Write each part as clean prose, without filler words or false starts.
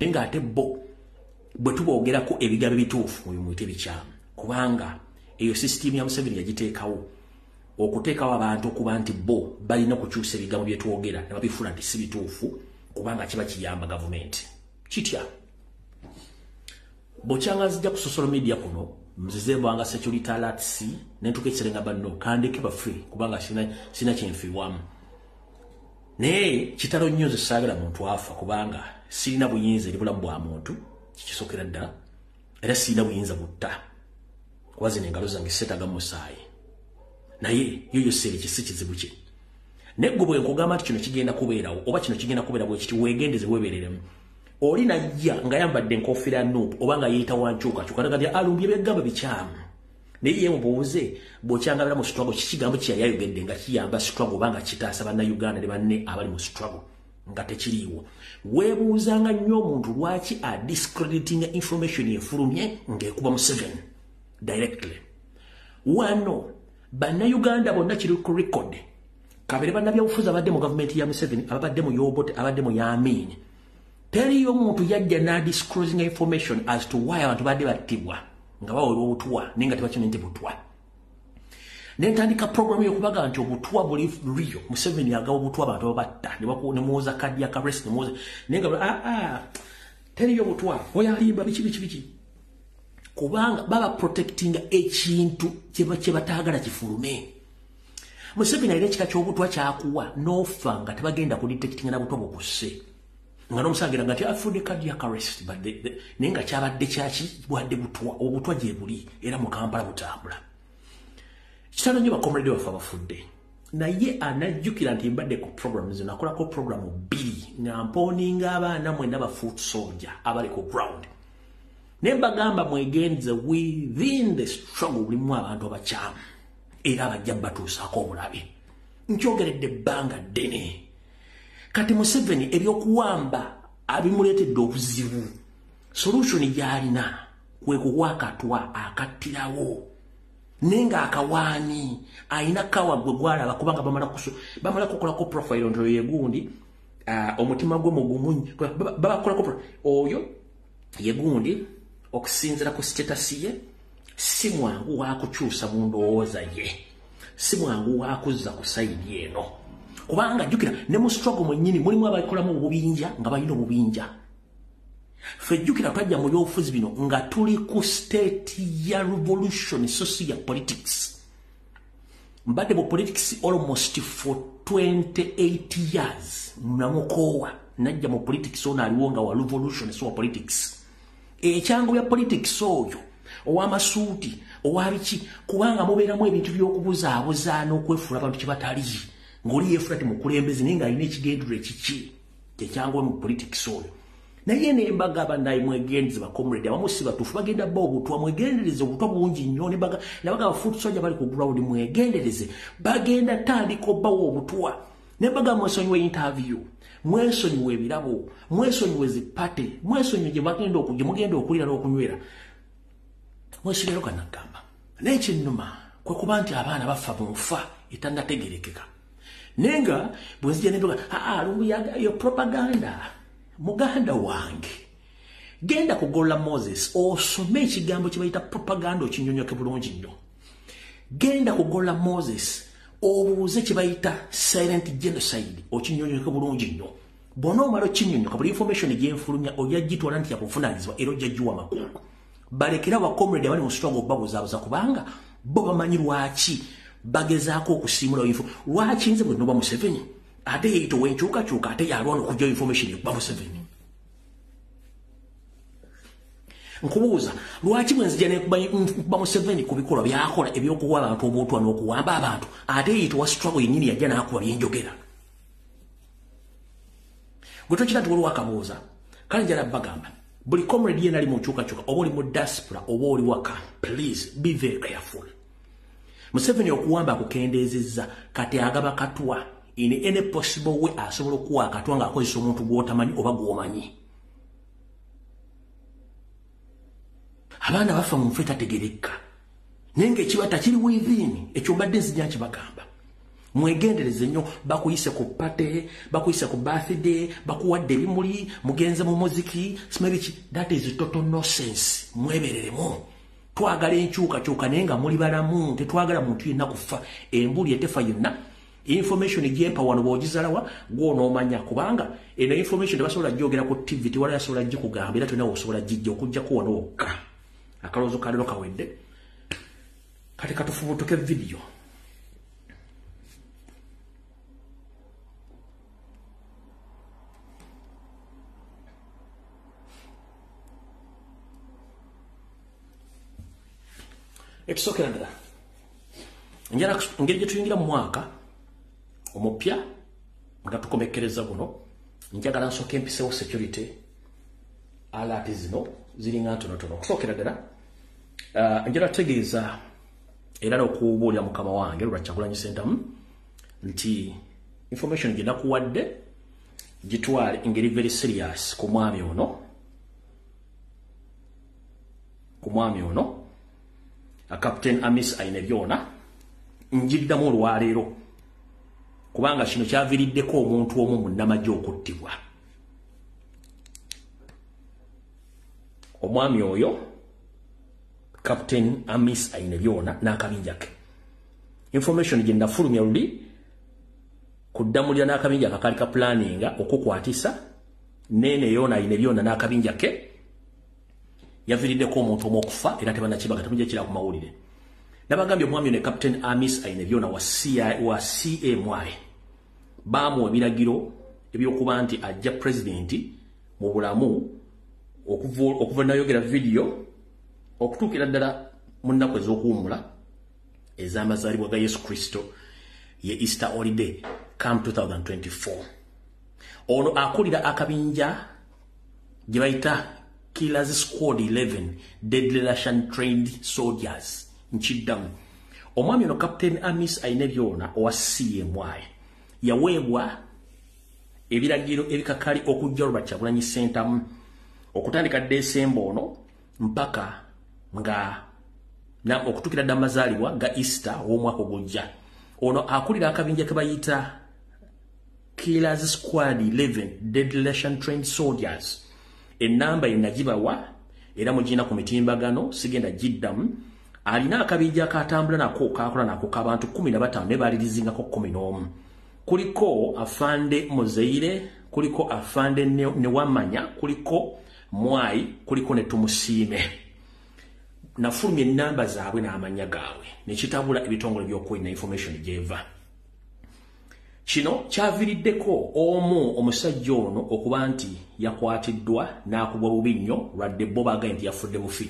Naye ng'ate bo bwe tuboogerako ebigambo ebituufu mubimuyite bikyamu, kubanga eyo sisitimu ya Museveni yagiteekawo okuteekawo abantu okuba nti bo balina okukyusa ebigambo bye twogera ne babifuula nti si bituufu, kubanga kiba kiyamba gavumenti. Kitya bw'okyanga nzija ku social media kuno nzize mbwanga security alerts ne ntuuka ekiseera nga banno kandeke baffe kubanga sina kyenfiibwamu. Naye kitalo nnyo nze saagala muntu afa, kubanga sirina buyinza eri bulamu bwa muntu, kikisookera ddala, era sirina buyinza butta kuba zino engalo zange seetaaga musaayi. Naye yo yoseera ekyo si kizibu kye. Naye ggwe bwe nkugamba nti kino kigenda kubeerawo oba kino kigenda kubeera bwe kiti, weegendeze weebereremu. Oli najja nga yambadde enkofiira ya Nuupu oba nga yeeyita wa nkyukakyuka nagamba nti alumbye byegamba bikyamu. Naye ye mubuuze bw'okyangabira mu struggle kiki kigambo kye yali ayogedde nga kiyamba struggle oba nga kitaasa Bannayuganda ne banne abali mu struggle nga tekiriiwo. Weebuuzanga nnyo omuntu lwaki adiscreditinga information efulumye ng'ekuba Museveni directly. Wano Bannayuganda bonna kiri ku record, kabere bannabyabufuzi abadde mu gavumenti ya Museveni, ababadde mu y'Obote, abadde mu y'Amin, teriyo muntu yajja n'adisclosing information as to why abantu badde battibwa nga baweebwa obutwa naye nga tebakimanyi nti butwa. Ne ntandika program y'okubaga nti obutwa buli real. Museveni agaba obutwa abantu babatta ne muwoza cardiac arrest, ne muwoza naye nga teriyo butwa, oyo alimba biki biki biki, kubanga baba protectinga ekintu kye bataagala kifulume. Museveni alina ekika ky'obutwa kyakuwa n'ofa nga tebagenda ku detectinga na butwa bukusse, nga n'omusangira nga ti afudde cardiac arrest, naye nga kyabadde kyaki bwadde butwa. Obutwa gye buli era mu Kampala butambula. Kitalo nnyo bakomrade baffe abafudde. Naye anajjukira nti mbadde ku program zino, nakolako program 2 nga mpooninga abaana mwenna ba foot soldier abali ku ground, ne mbagamba mwegenze within the struggle mulimu abantu abakyamu era abajja batuusaako obulabe. Nkyogeredde ebbanga ddene. Kati Museveni ebyokuwamba abimuleetedde obuzibu. Solution gy'alina kwe kuwa akatwa akattirawo, naye ng'akawaani alina kawa gwe gwalaba, kubanga bamala kukolako profile nti oyo yegundi, omutima gwe mugumu, babakolako oyo yegundi okusinziira ku status ye, si mwangu wakukyusa mu ndowooza ye, si mwangu wakuzza ku sayidi eno. Kubanga jjukira ne mu struggle mwennyini mulimu abakolamu obubinja nga balina obubinja. Ffe jjukira twajja mu byobufuzi bino nga tuli ku state ya revolution, so si ya politics. Mbadde mu politics almost for 28 years, namukoowa najja mu politics ono aliwo nga wa revolution, so wa politics. Ekyangu bya politics oyo ow'amasuuti ow'abiki, kubanga mubeeramu ebintu by'okubuzaabuza n'okwefuula abantu kye batali, ng'oli yeefuula ti mukulembeze naye ng'alina ekigendererwa ekiki kyekyanguwe mu politics oyo. Naye ne mbagamba naye mwegendereze ba comrade abamu si batuufu, bagenda bba obutwa, mwegendereze obutwa bungi nnyo. Ne bagamba foot soldier bali ku ground mwegendereze, bagenda tandika obbawa obutwa. Ne mbagamba mwesonyiwe interview, mwesonyiwe ebirabo, mwesonyiwe zi party, mwesonyiwe gye mugenda okulira n'okunywera. Mwesonyiwe kanagamba. Naye kinnuma kwe kuba nti abaana bafa mu nfa etannategeerekeka. Naye nga bwe nzija ne mbaga Lumbuye yo propaganda, muganda wange genda kugola Moses osome ekigambo kye bayita propaganda okinyonyoke bulungi nnyo. Genda kugola Moses obuuze kye bayita silent genocide okinyonyoke bulungi nnyo. Bw'onoomala okinyonyoka buli information gyenfulumya ojja gitwala nti yabuvunaanyizibwa era ojja giwa amakulu. Balekera ba comrade abali mu struggle babuzaabuza, kubanga bo bamanyi lwaki bagezaako okusiimula info. Lwaki nze bwe noba Museveni ate yeeyita ow'enkyukakyuka ate yalwana okuggyayo information ekuba Museveni? Nkubuuza lwaki bwe nzija nekuba Museveni ku bikolwa by'akola ebyokuwa abantu obutwa n'okuwamba abantu, ate yeeyita owa struggle yennyini yajja n'akuba byenjogera? Gwe tokira nti waliwo akabuuza. Kale njala bagamba buli comrade yenna ali mu nkyukakyuka oba oli mu diaspora oba oli waka, please be very careful. Museveni okuwamba akukendeezezza, kati agaba katwa in any possible way asobola okuwa akatwa ng'akozesa omuntu gw'otamanyi oba gw'omanyi. Abaana bafa mu nfa etategerekka, naye ng'ekibata kiri within. Ekyo mbadde nzija nkibagamba. Mwegendereze nnyo, bakuyise ku party, bakuyise ku birthday, bakuwadde ebimuli, mugenze mu muziki, simanyi. That is total nonsense. Mwebereremu. Twagala enkyukakyuka naye nga muli balamu, tetwagala muntu yenna kufa. Embuli etefa yonna. Information gyempa wano bw'ogizalawa gw'onoomanya, kubanga eno information tebasobola gyogera ku TV, tewali asobola gikugamba, era tolina wosobola gijja okuggyako wano wokka. Akalowoozo ka leero kawedde. Kati katufubutuke vidiyo. Ekisookera ddala, engeri gye tuyingira mu mwaka omupya nga tukomekkereza guno, njagala nsooka empisewo security alert zino ziringa ntonotono. Okusookera ddala, njagala tutegeeza era n'okubuulira mukama wange Robert Kyagulanyi Ssentamu nti information gye nakuwadde gitwale engeri very serious ku mwami ono, ku mwami ono Captain Amis Ainebyona. Njiddamu olwaleero kubanga kino kyaviiriddeko omuntu omu munnamagye okuttibwa. Omwami oyo Captain Amis Ainebyona n'akabinja ke. Information gye nafulumya luli kuddamulira n'akabinja akakaali ka planninga okukwatisa neene yona Ainebyona n'akabinja ke yaviiriddeko omuntu omu okufa, era tebannakibaga, temujja kira ku mawulire. Nabagambye omwami ono Captain Amis Ainebyona wa CMI baamuwa ebiragiro ebyokuba nti ajja pulezidenti mu bulamu okuva nayogera vidiyo okutuukira ddala mu nnaku ez'okuwummula ez'amazaalibwa ga Yesu Kristo, ye Easter holiday come 2024. Ono akulira akabinja gye bayita Killers Squad 11, Deadly Russian Trained Soldiers. Nkiddamu, omwami ono Captain Amis Ainebyona owa CMI yaweebwa ebiragiro ebikakali okujja Robert Kyagulanyi Ssentamu okutandika Desemba ono mpaka nga okutuukira ddala amazaalibwa ga Easter ow'omwaka ogujja. Ono akulira akabinja ke bayita Killers Squad 11, Deadly Russian Trained Soldiers. Enamba ye nagibawa era mugina ku mitimbagano, sigenda giddamu. Alina akabinja akatambula nako kakola nako k'abantu 15 ne balirizingako 11. Kuliko Afande Muzeire, kuliko Afande Newamanya, kuliko Mwai, kuliko ne Tumusiime. Nafulumya ennamba zaabwe n'amannya gaabwe nekitabula ebitongole by'okwerinda information gyeva. Kino kyaviiriddeko omu omusajja ono okuba nti yakwatiddwa n'akubwa bubi nnyo, lwadde bo baagaye nti yafudde bufi.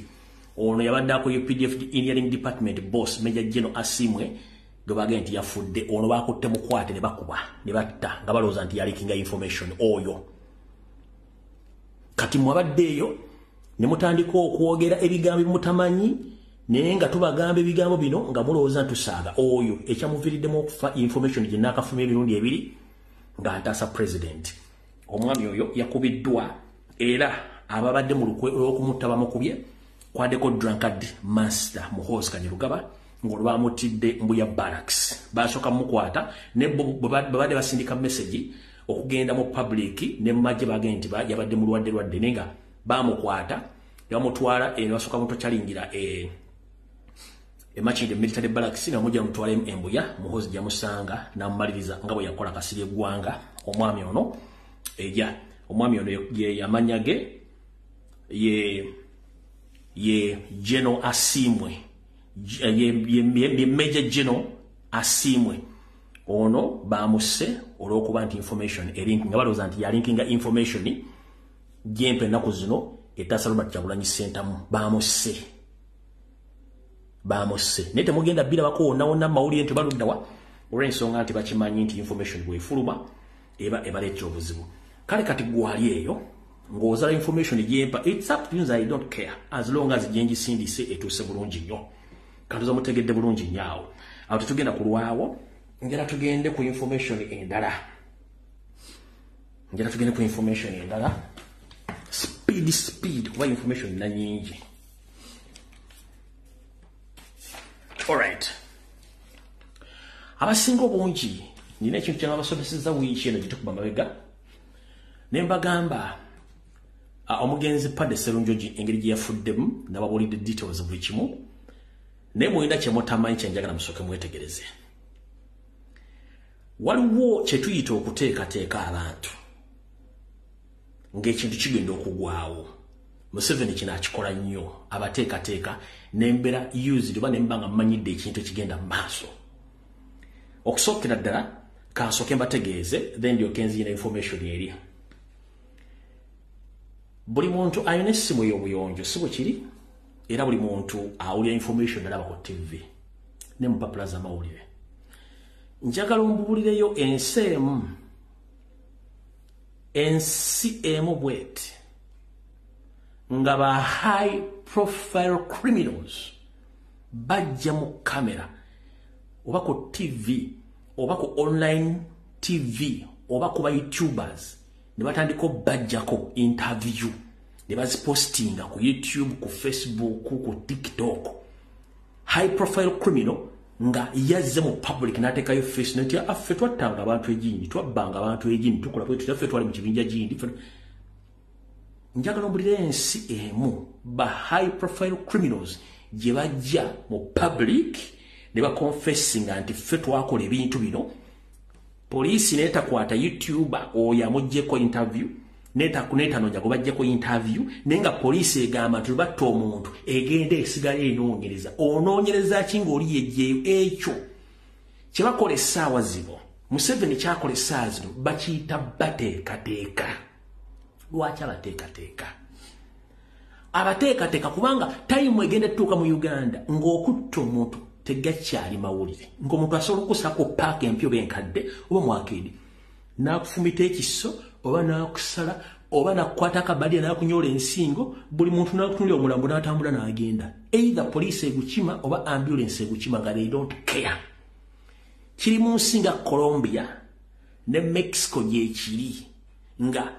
Ono yabadde ako UPDF Engineering Department boss Major General Asimwe gwe baagaye nti yafudde. Ono bakutte mukwate ne bakuba ne batta nga balowooza nti yaleakinga information oyo. Kati mwabadde eyo ne mutandika okwogera ebigambo bimutamanyi, naye nga tubagamba ebigambo bino nga mulowooza ntusaaga. Oyo ekyamuviiriddemu okufa information gye naakafumya emirundi ebiri nga ntaasa president. Omwami oyo yakubiddwa era ababadde mu lukwe olw'okumutta bamukubye, kwaddeko Drunkard Master Muhoozi Kainerugaba ng'olwamutidde Mbuya Barracks. Basooka mukwata ne babadde basindika message okugenda mu public ne mumagye bagende nti yabadde mulwadde lwadde, naye nga bamukwata ne bamutwala ne basooka mutokyalingira Makindye military barracks ne bamujja bamutwala Embuya. Muhoozi gyamusanga n'amumaliriza nga bwe yakola Kasirye Eggwanga. Omwami ono eja omwami ono ye amannya ge ye General Asimwe, ye Major General Asimwe. Ono bamusse olw'okuba nti information erinkinga, balowooza nti yalinkinga information gyempa ennaku zino etaasa Robert Kyagulanyi Ssentamu. Bamusse naye temugenda birabako wonna wonna mawulire nti baluddawa, olw'ensonga nti bakimanyi nti information bw'efuluma eba ebaleetera obuzibu. Kale kati gwali eyo ng'ozala information gyempa, it's up to you, I don't care as long as gyengisindise etuuse bulungi nnyo. Katuza mutegedde bulungi nnyo awo. Awo tetugenda kulwawo, njagala tugende ku information endala. Njagala tugende ku information endala. Speed speed, kuba information na nyingi. Alright. Abasinga obungi nina ekintu kye nabasomesezza wiiki eno gye tukuba mabega, ne mbagamba omugenzi Paddy Sserunjogi engeri gye yafuddemu, nababuulidde details buli kimu, naye mulina kye mutamanyi kye njagala musooke mwetegereze. Waliwo kye tuyita okuteekateeka abantu ng'ekintu kigenda okugwawo. Museveni kino akikola nnyo, abateekateeka n'embeera used oba nemba nga mmanyidde ekintu ekigenda mu maaso. Okusookera ddala kansooke mbategeeze, then ndyoke nziyina information eri. Buli muntu alina essimu ey'obuyonjo, si bwe kiri? Era buli muntu awulira information alaba ku TV ne mu mpapula z'amawulire. Njagala ombuulireyo ensi emu, ensi emu bweti nga ba high profile criminals bajja mu kamera oba ku TV oba ku online TV oba ku ba YouTubers ne batandika obajjako interview ne bazipostinga ku YouTube, ku Facebook, ku TikTok. High profile criminal nga yazze mu public n'ateekayo face nti affe twattanga abantu egindi, twabbanga abantu egindi, tukola bwe tutyo, ffe twali mu kibinja gindi. Njagala ombulire ensi emu ba high profile criminals gye bajja mu public ne baconfessinga nti ffe twakola ebintu bino, poliisi n'etakwata YouTuber oyo amuggyeko interview, netanoonya gwe bajjako interview, naye nga poliisi egamba nti lwebatta omuntu egenda esigala enoonyereza. Onoonyereza ki ng'oli yejjeeyo? Ekyo kye bakola essaawa zino, Museveni kyakola essaawa zino, bakiyita bateekateeka. Lwaki abateekateeka? Abateekateeka kubanga time egenda etuuka mu Uganda ng'okutta omuntu tegakyali mawulire, ng'omuntu asobola okusaako paaka empya oba enkadde oba mwakeedi n'akufumita ekiso oba n'akusala oba n'akukwata akabadiya n'akunyoola ensingo, buli muntu n'akutunulira omulambo n'atambula n'agenda. Either poliisi egukima oba ambulance egukima, nga they don't care. Kiri mu nsi nga Colombia ne Mexico gyekiri, nga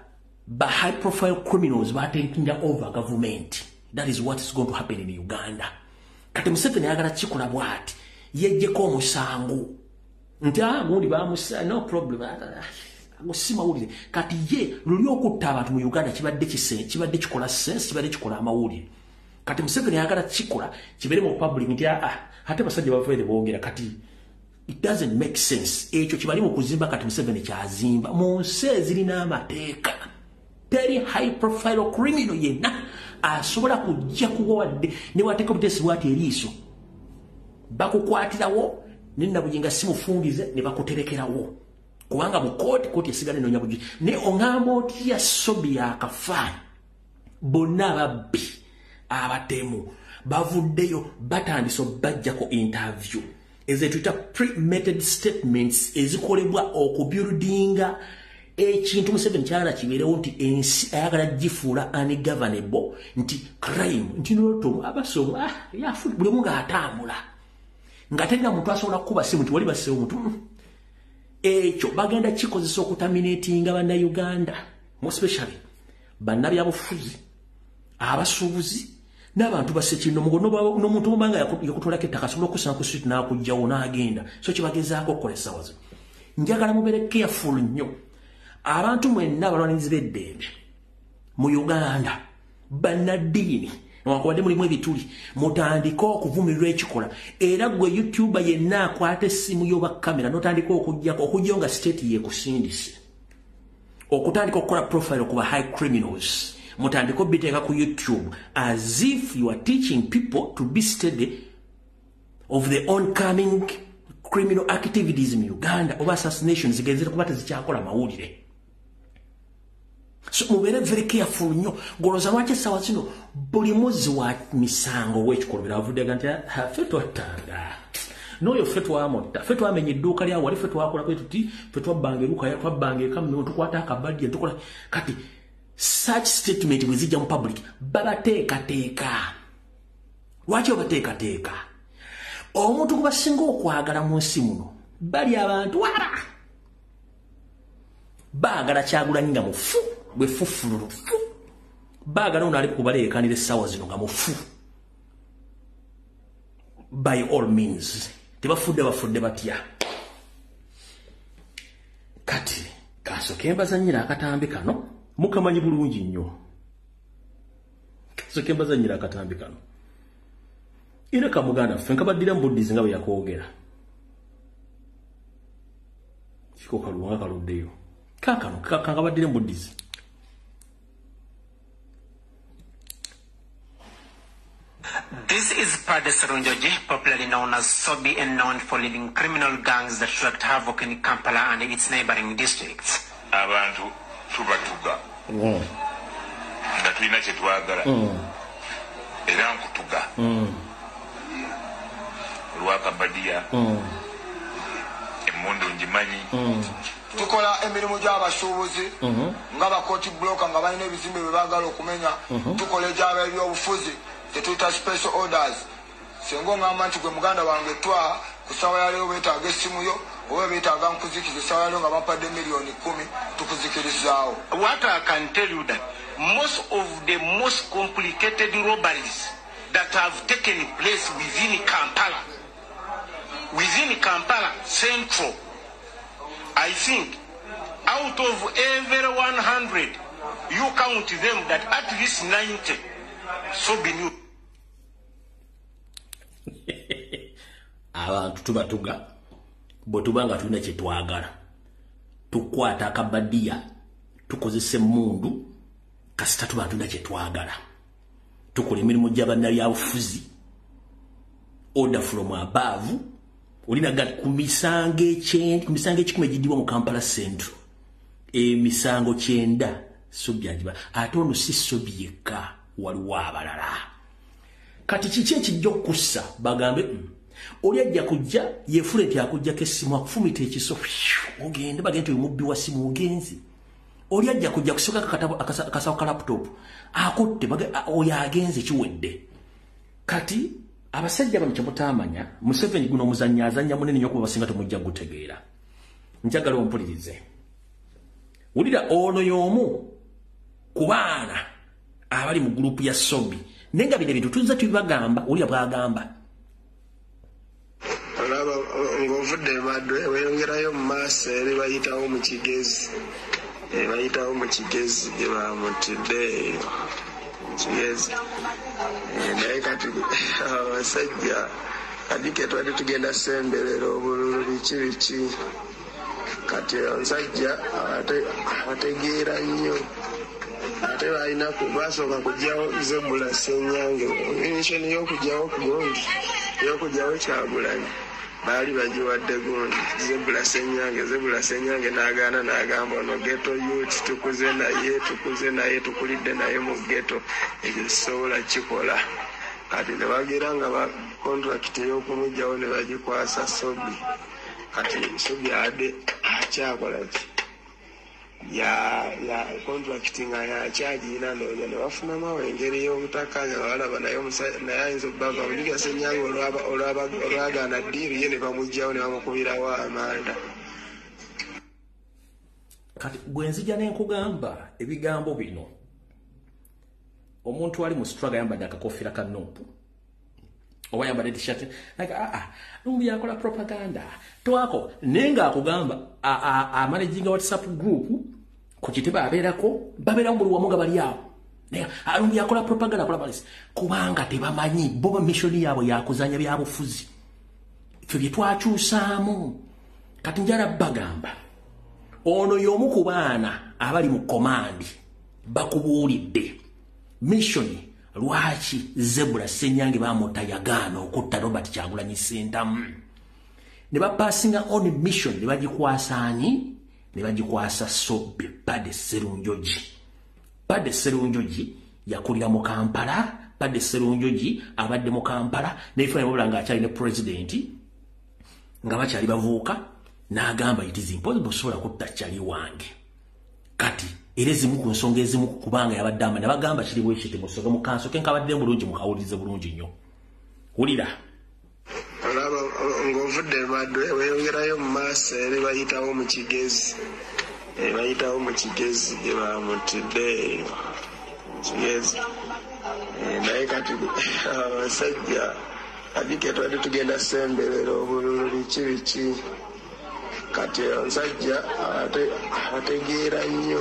ba high profile criminals batekinga over government. That is what is going to happen in Uganda. Kati Museveni ayagala kikola bw'ati yeggyeko omusango nti gundi bamusa, no problem, ago si mawulire. Kati ye luli okutta abantu mu Uganda kibadde kibadde kikola sense, kibadde kikola amawulire. Kati Museveni ayagala kikola kibeere mu public nti ate basajja bavaire boogera. Kati it doesn't make sense. Ekyo kibali mu kuzimba. Kati Museveni kyazimba mu nsi ezirina amateeka, teri high profile criminal yenna asobola kujja kuwa wadde ne wateeka obuteesi bwati eriiso, bakukwatirawo nenabujinga si mufungize ne bakuterekerawo, kubanga mu kooti, kooti esigala enoonya bujulizi. Naye oŋŋamba otya Sobi akafa, bonna ababbi abatemu bavuddeyo batandise obbajjako interview ezetuyita premeditated statements ezikolebwa okubuildinga ekintu Museveni kyagala kibeerewo, nti ensi ayagala gifuula ungovernable, nti crime, nti notomu abasomu buli omu ng'atambula nga terina muntu asobola kukuba simu nti wali bassewo omuntu. Ekyo bagenda kikozesa okuterminatinga Bannayuganda, more especially bannabyabufuzi, abasuubuzi n'abantu basekinomugo. N'omuntu mubanga yakutwalako ettaka asobola okusanga ku street n'akugjawo n'agenda. So kyebagezaako okukola essaawa zino, njagala mubeere careful nnyo, abantu mwenna abalwanirizi b'eddembe mu Uganda, bannaddiini, newankubadde mulimu ebituli, mutandike okuvumirira ekikola. Era gwe YouTuber yenna akwata essimu y'oba kamera n'otandika okugjako, okugjayo nga state yeekusindise okutandika okukola profile okuba high criminals, mutandike obiteeka ku YouTube as if you are teaching people to be steady of the oncoming criminal activities in Uganda oba assassinations zigenzere kuba tezikyakola mawulire. So mubeere very careful nnyo. Goloza lwaki essaawa zino buli muzzi wa misango w'ekikolobero avudde nti ffe twattanga n'oyo, ffe twamutta, ffe twamenya edduuka lya wali, ffe twakola bwe tuti, ffe twabbanga eruka, twabbanga ekamu, tukwata akabadya tukola. Kati such statement bwe zijja mu public, babateekateeka. Lwaki babateekateeka? Omuntu gwe basinga okwagala mu nsi muno bali abantu aba baagala Kyagulanyi nga mufu bwe fufululufu, baagala ono ali kubaleekanira essaawa zino nga mufu by all means. Tebafudde, bafudde batya? Kasoke mbazanyira akatambi kano, mukamanyi bulungi nnyo. Kasoke mbazanyira akatambi kano. Era kamuganda ffe nkabaddira mu buddizi nga bwe yakwogera. Kiko kalunga kaluddeyo. Kaakano kankabaddire mu buddizi. This is Paddy Serunjogi, popularly known as Sobi and known for leading criminal gangs that wreaked havoc in Kampala and its neighboring districts. Abantu tubatuga. Nga tulina kye twagala. Era nkutuga. Olwakabadia. Emmundu ngimanyi. Tukola emirimu gy'abasuubuzi nga bakooti bloka nga balina ebizimbe bye baagala okumenya. Tukola egy'ab'ebyobufuzi tetuyita special orders. Singa ongamba nti gwe muganda wange twa ku ssaawa ya leero beetaaga essimu yo oba beetaaga nkuzikiza essaawa ya leero nga bampadde 10,000,000 tukuzikirizaawo. What I can tell you that most of the most complicated robberies that have taken place within Kampala Central, I think out of every 100, you count them that at least 90 Sobi knew. Abantu tubatuga bwe tuba nga tulina kye twagala, tukwata akabadiya, tukozesa emmundu, kasita tuba tulina kye twagala, tukola emirimu gy'abannabyabufuzi, order from above. Olinaga ku misango 100 egiddibwa mu Kampala Central, emisango 90 Sobi agiba. Ate ono si Sobi yekka, waliwo abalala. Kati kiki ekijja okussa? Bagambe oli ajja kujja yeefule nti akuggyako essimu, akufumita ekiso, ogende bagende nti oyo mubbi wa ssimu ogenze. Oli ajja kujja kusooka akasawo ka laptop akutte, oyo agenze, kiwedde. Kati abasajja bano kyemutamanya, Museveni guno omuzannyo azannya munene nnyo kuba basinga temujja gutegeera. Njagala ompulirize. Wulira ono y'omu ku baana abali mu gurupu ya Sobi, naye nga bino ebintu tuzza tubibagamba. Wulira bw'agamba. Olaba ng'ovudde Madwe weeyongerayo mu maaso eri bayitawo mu Kigezi. Bayitawo mu Kigezi gye bamutidde Kigezi. Naye kati abasajja kati ke twali tugenda semberera obululu biki biki. Kati omusajja ategeera nnyo. Ate balina basooka kuggyawo Zebula Ssenyange. Mission y'okuggyawo gundi, y'okuggyawo Kyagulanyi baali bagiwadde gundi Zebula Ssenyange. Zebula Ssenyange n'agaana n'agamba ono ghetto youth tukuze naye tukulidde naye mu ghetto, ekyo sisobola kikola. Kati ne bagira nga contract ey'okumuggyawo ne bagikwasa Sobi. Kati Sobi adde akyakola ki? Ya contract nga yakyagirina ndowooza ne bafunamu awo engeri y'obutakkaanya, balaba naye naye ayinza obbava ojjukira Ssenyange olwagaana ddiiru ye ne bamuggyawo ne bamukubirawo amanda. Kati bwe nzija ne nkugamba ebigambo bino, omuntu ali mu struggle ayambadde akakofiira ka Nuupu oba ayambadde t-shirt like Lumbu yakola propaganda twako, naye ng'akugamba amanaginga WhatsApp group ku kitebe abeerako, babeerawo buli wamu nga bali awo. Naye Lumbu yakola propaganda akola balisi, kubanga tebamanyi bo ba mission yaabwe yakuzanya byabufuzi. Ffe bye twakyusaamu. Kati njala bagamba ono y'omu ku baana abali mu command bakubuulidde mission lwaki Zebula Ssenyange bamutta yagaana okutta Robert Kyagulanyi Ssentamu. Ne bapassinga on mission ne bagikwasa ani? Ne bagikwasa Sobi Paddy Serunjogi. Paddy Serunjogi yakulira mu Kampala. Paddy Serunjogi abadde mu Kampala n'ebifaananyi wabula ng'akyali ne pulezidenti nga bakyali bavuuka, n'agamba it is impossible sobola kutta kyali wange. Kati era ezimu ku nsonga ezimu kubanga yabadde amanya bagamba kiri bwe kiti, musoke mu kanso ke nkabadde bulungi mukawulirize bulungi nnyo. Wulira. Olaba ng'ovudde Madwe weeyongerayo mu maaso eri bayitawo mu Kigezi. Bayitawo mu Kigezi gye bamutidde Kigezi. Naye kati abasajja kati ke twali tugenda semberera obululu biki biki. Kati omusajja abategeera nnyo,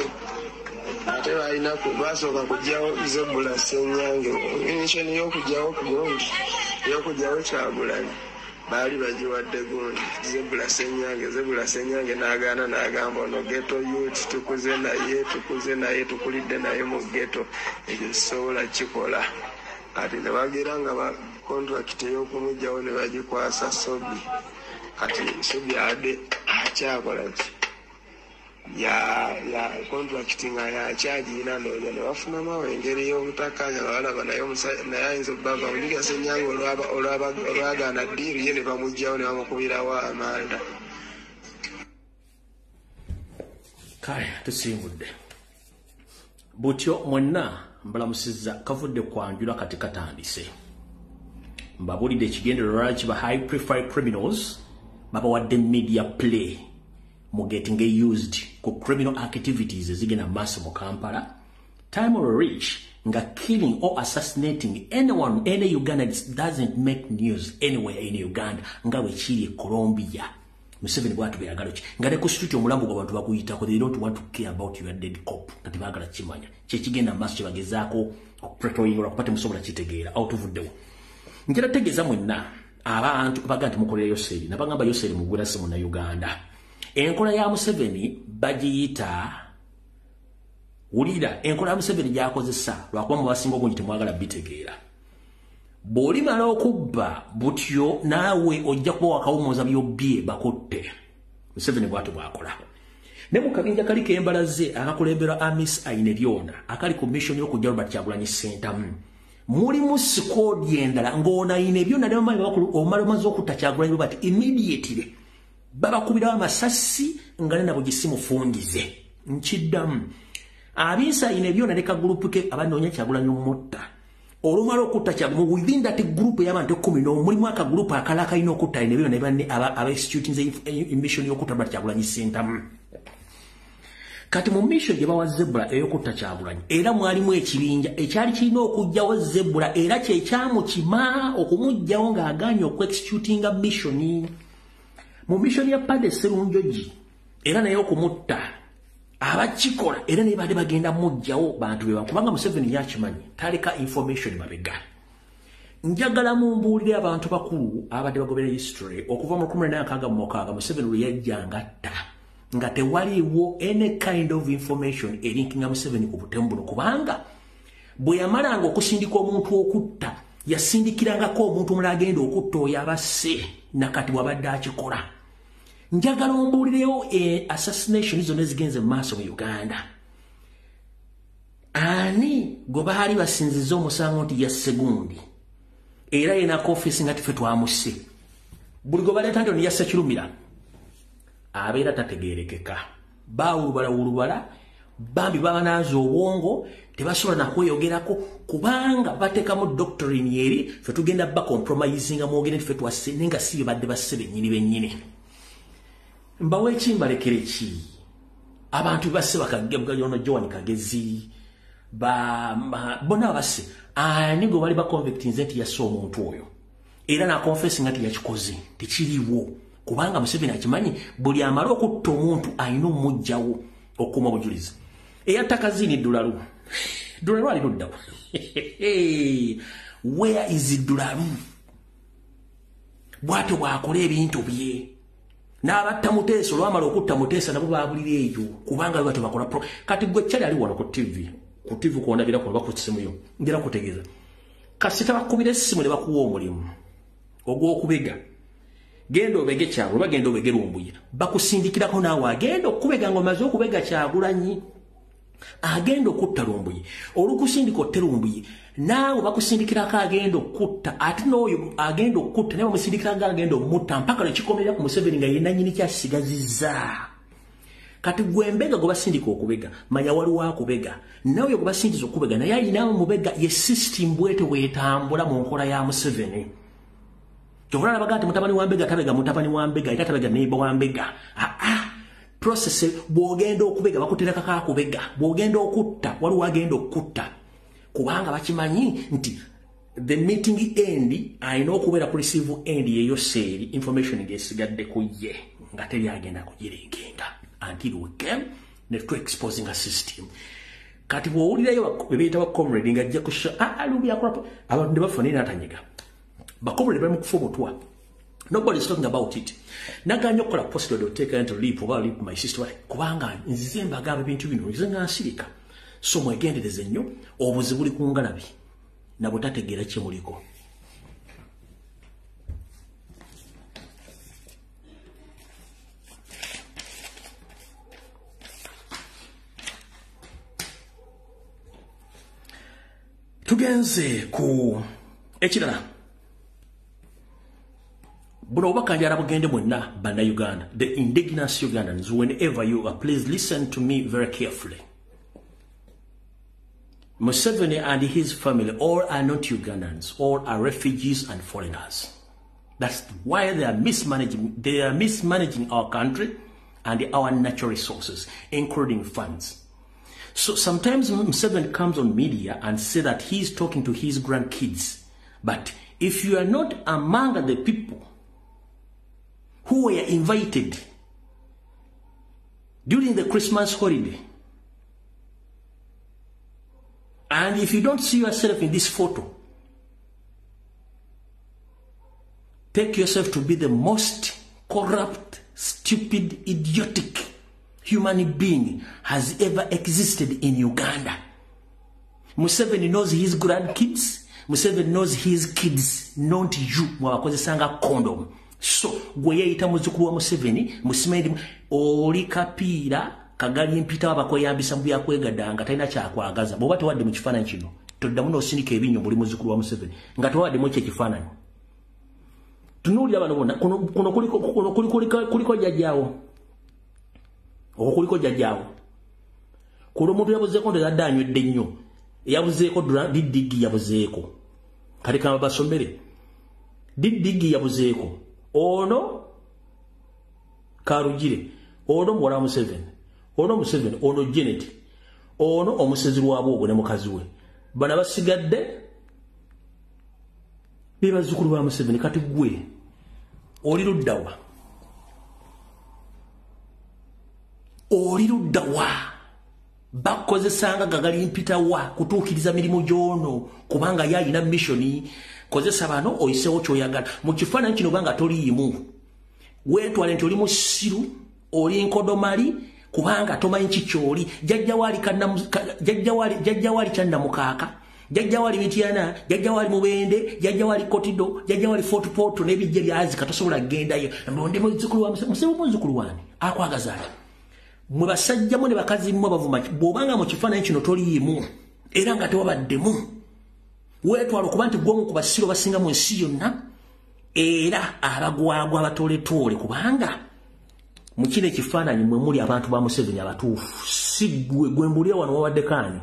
ate balina basooka kugyawo Zebula Ssenyange. Mission y'okugyawo gundi, y'okugyawo Kyagulanyi baali bagiwadde gundi Zebula Ssenyange. Zebula Ssenyange n'agaana, n'agamba ono ghetto youth, tukuze naye, tukuze naye, tukulidde naye mu ghetto, ekyo sisobola kikola. Kati ne bagira nga ba contract ey'okumugyawo ne bagikwasa Sobi. Kati Sobi adde akyakola ki ya contract nga yakyagirina, ndowooza ne bafunamu awo engeri y'obutakkaanya nga balaba naye naye ayinza obbava Muniga Ssenyange olwagaana ddiiru ye ne bamuggyawo ne bamukubirawo amanda. Kale tusimbudde butyo mwenna mbalamusizza, kavudde kwanjula kati katandise. Mbabulidde ekigendererwa lwaki ba high profile criminals babawadde media play mu getting used ku criminal activities ezigenda maaso mu Kampala. Time will reach nga killing or assassinating anyone, any Ugandan doesn't make news anywhere in Uganda, nga bwe kiri e Colombia. Museveni bw'atyo bwe yagala ki nga ne ku street omulambo gw'abantu bakuyitako, they don't want to care about your dead cop, kati baagala kimanya kyekigenda mu maaso kyebagezaako okupretoyinga lwakuba temusobola kitegeera. Awo tuvuddewo, njala tegeeza mwenna abantu baga nti mukolera Yoseri, nabagamba Yoseri mugwira si Munnayuganda. Enkola ya Museveni bagiyita, wulira enkola ya Museveni gy'akozesa, lwakuba mu basinga obungi temwagala bitegeera. Bw'olimala okubba butyo naawe ojja kuba wakawummuza by'obbye bakutte. Museveni bw'atyo bw'akola. Ne mu kabinja kali k'embalaze akakulemberwa Amis Ainebyona akali ku mission y'okujja Robert Kyagulanyi Ssentamu, mulimu sikoodi endala ng'ono Ainebyona ne bamaanyi omala omaze okutta Kyagulanyi Robert, immediately babakubirawo amasasi nga ne nabo gisimufungize. Nkiddamu, Abisa Ainebyona ne kagurupu ke abanoonya Kyagulanyi omutta, olumala okutta Kyagulanyi within that group y'abantu 10 mulimu akagurupu akalala kalina okutta Ainebyona ne banne aba executing mission y'okutta Robert Kyagulanyi Ssentamu. Kati mu mission gye bawa Zebula ey'okutta Kyagulanyi era mwalimu ekibinja ekyali kirina okuggyawo Zebula, era kye kyamukima okumuggyawo ng'agaanye okuexecutinga mission. Mu mission ya Pade Serunjogi era naye okumutta abakikola era naye baade bagenda muggyawo bantu be, kubanga Museveni yakimanyi taleka information mabega. Njagala mumbuulire abantu bakulu abadde bagoberera history okuva mu 1966 Museveni lwe yajjanga atta nga tewaliiwo any kind of information erinkinga Museveni ku butemu buno, kubanga bwe yamalanga okusindika omuntu okutta yasindikirangako omuntu omulala agenda okutta oyo abasse, nakati bw'abadde akikola. Njagala ombuulireyo assassination zonna ezigenze mu maaso mu Uganda, ani gwe baali basinzizza omusango nti yasse gundi era yenako ofiisi nga tife twamusse? Buli gwe baleeta nti ono yasse Kirumira abeera tategeerekeka, baawulubalawulubala bambi babanaaza obwongo tebasobola nakweyogerako kubanga bateekamu doctrine eri ffe tugenda bacompromisinga mwogere nti ffe twasse, naye nga si bye badde basse bennyini bennyini. Mbawe ekimbalekere ki abantu basse bakagano Joan Kagezi bonna basse, ani gwe bali baconvictinze nti yasse omuntu oyo era nakonfessinga nti yakikoze? Tekiriiwo, kubanga Museveni akimanyi buli amala okutta omuntu alina omuggyawo okukuuma obujulizi. Eyatta Kazini Dulalu, Dulalu ali luddawo? Where is Dulalu? Bw'atyo bw'akola ebintu bye. N'abatta Muteesa olwamala okutta Muteesa nabo baabulira eyo, kubanga batyo bakola. Kati gwe kyali ali wano ku TV, ku TV kwondabirako oba ku ssimu yo, njera kutegeeza kasita bakubira essimu ne bakuwa omulimu ogw'okubega, genda obege Kyagulanyi oba genda obege Lumbuye, bakusindikirako naawe agenda okubega ng'omaze okubega Kyagulanyi agenda okutta Lumbuye, olukusindika otte Lumbuye naawe bakusindikirako agenda okutta, ate n'oyo agenda okutta naye bamusindikirako agenda omutta, mpaka lwe kikomerera ku Museveni nga ye nannyini kyasigazizza. Kati gwe mbega gwe basindika okubega, manya waliwo akubega, nawe gwe basindiza okubega naye alina mubega. Ye system bwete bwetambula mu nkola ya Museveni. Kyova olabaga nti mutabani wa mbega tabega mutabani wa mbega era tabega neighbor wa mbega. Process bw'ogenda okubega bakutereka kakubega, bw'ogenda okutta waliwo agenda okutta, kubanga bakimanyi nti the meeting end alina okubeera ku receive end yeyo seeri information ng'esigadde ku ye. nga teri agenda kugirinkinga until we came ne tu exposing a system. Kati bw'owulirayo bebeyita ba comrade nga ajja kusha alubi akola abantu ne bafa naye n'atanyiga. Ba comrade bali mu kufa obutwa. Nobody is talking about it. Naganya okukola post take into leap oba leap my sister kubanga nzize mbagamba ebintu bino nzize nga nsirika. So mwegendereze nnyo obuzibu buli ku ngalabi na butategeera kye muliko. Tugenze ku ekirala. Buno obubaka njagala bugende mwenna bannayuganda, the indigenous Ugandans, whenever you are, please listen to me very carefully. Museveni and his family all are not Ugandans, all are refugees and foreigners. That's why they are mismanaging our country and our natural resources, including funds. So sometimes Museveni comes on media and say that he's talking to his grandkids. But if you are not among the people who were invited during the Christmas holiday, and if you don't see yourself in this photo, take yourself to be the most corrupt, stupid, idiotic human being has ever existed in Uganda. Museveni knows his grandkids. Museveni knows his kids, not you. Mwabakozesanga condom. So, gwe yeeyita muzzukulu wa Museveni, musimendi oli kapiira kagali mpita abakweyambisa mu byakwegadanga talina kyakwagaza. Bw'oba tewadde mu kifaananyi kino, toddamu n'osindika ebinnyo buli muzzukulu wa Museveni nga tewaddemu ekyo ekifaananyi. Tunuulira bano bonna, kuno kuliko jjajjaawo. Okwo kuliko jjajjaawo. Kuno omuntu yabuzeeko nti yadde anywedde nnyo. Yabuzeeko diddigi yabuzeeko. Kati kamba basomere. Diddigi yabuzeeko. Ono Karugire, ono muwala wa Museveni, ono Museveni, ono Janet, ono omusezi lwabwogo ne mukazi we. Bano basigadde be bazzukulu ba Museveni. Kati ggwe oli luddawa? Oli luddawa? Bakozesanga gagali mpitawa kutuukiriza mirimu gy'ono kubanga ye alina missioni. Kozesa bano oyiseewo ky'oyagala. Mu kifaananyi kino banga toliimu, weetwale nti oli musiru, oli nkodomali, kubanga tomanyi ki ky'oli. Jjajja waali Kyannamukaaka, jjajja waali Mityana, jjajja waali Mubende, jjajja waali Kotido, jjajja waali Fort Portal n'ebijja byazika tosobola kugendayo. Ndi muzzukulu wa Museveni, muzzukulu wani akwagaza ati? Mwe basajja mwe ne bakazi mmwe bavuma. Bw'obanga mu kifaananyi kino toliimu era nga tewabaddemu, weetwala okuba nti gw'omu ku basiru basinga mu nsi yonna era abagwagwa abatooletole, kubanga mu kino ekifaananyi mwe muli abantu ba Museveni abatuufu. Si ggwe gwe mbulira wano wabadde kaani,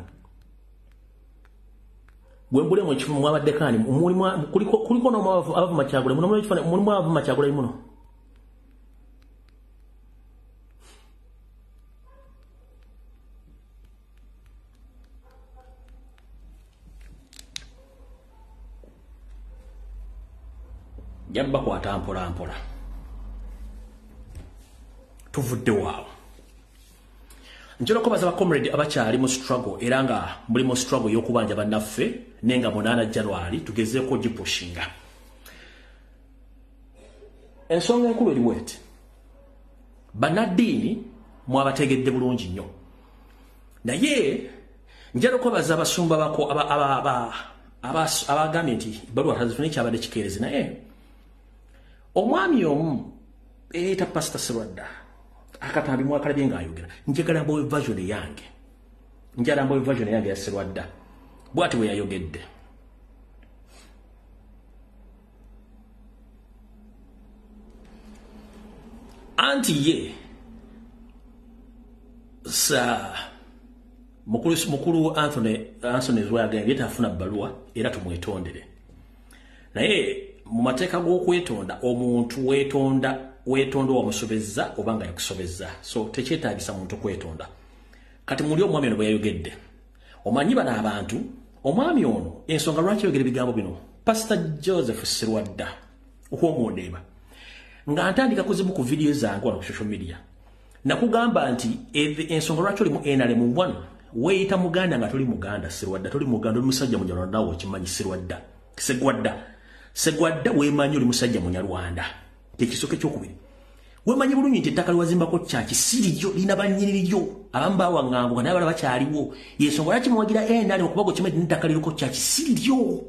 gwe mbulira mu kifo mwabadde kaani, kuliko n'abavuma Kyagulanyi muno, mulimu abavuma Kyagulanyi muno. Jabbakwata mpola mpola. Tuvudde waawo. Njagala okubaza ba comrade abakyali mu struggle era nga muli mu struggle y'okubanja bannaffe nenga 8 January tugezeeko gipushinga. Ensonga enkulu eri bw'eti. Bannaddiini mwabategedde bulungi nnyo. Naye njagala okubaza abasumba bako abagambye nti ebbaluwa tazifune kyabadde kikeerezi, naye omwami omu eyita Pastor Serwadda akatambi mwakalabye ng'ayogera. Njagala mbawe version yange. Njagala mbawe version yange ya Serwadda. Bw'ati bwe yayogedde. Anti ye sa mukulu Anthony Zwa tafuna bbaluwa era tumwetondere. Naye mu mateeka g'okwetonda omuntu weetonda wamusobezza oba nga yakusobezza, so tekyetaagisa muntu kwetonda. Kati muli omwami ono bwe yayogedde, omanyi bano abantu, omwami ono ensonga lwaki ayogera ebigambo bino, Pastor Joseph Serwadda okw'omundeeba Nga ntandika kuzimu ku video zange wano ku social media, nakugamba nti ensonga lwaki oli mu NRM, 1, weeyita Muganda nga toli Muganda. Serwadda, toli Muganda, oli musajja Munyarwanda. Awo okimanyi, Serwadda, Segwadda, Segwadda, weemanyi oli musajja Munyarwanda. Kyekisooka. Ekyokubiri, weemanyi bulungi nti ettaka lyewazimbako kyaki siriyo, lina bannyiniryo abamu bawaŋŋanguka naye abalala bakyaliwo. Yensonga lwaki muwagira NRM, okuba gwekimanyi nti ettaka liriko kyaki siriyo.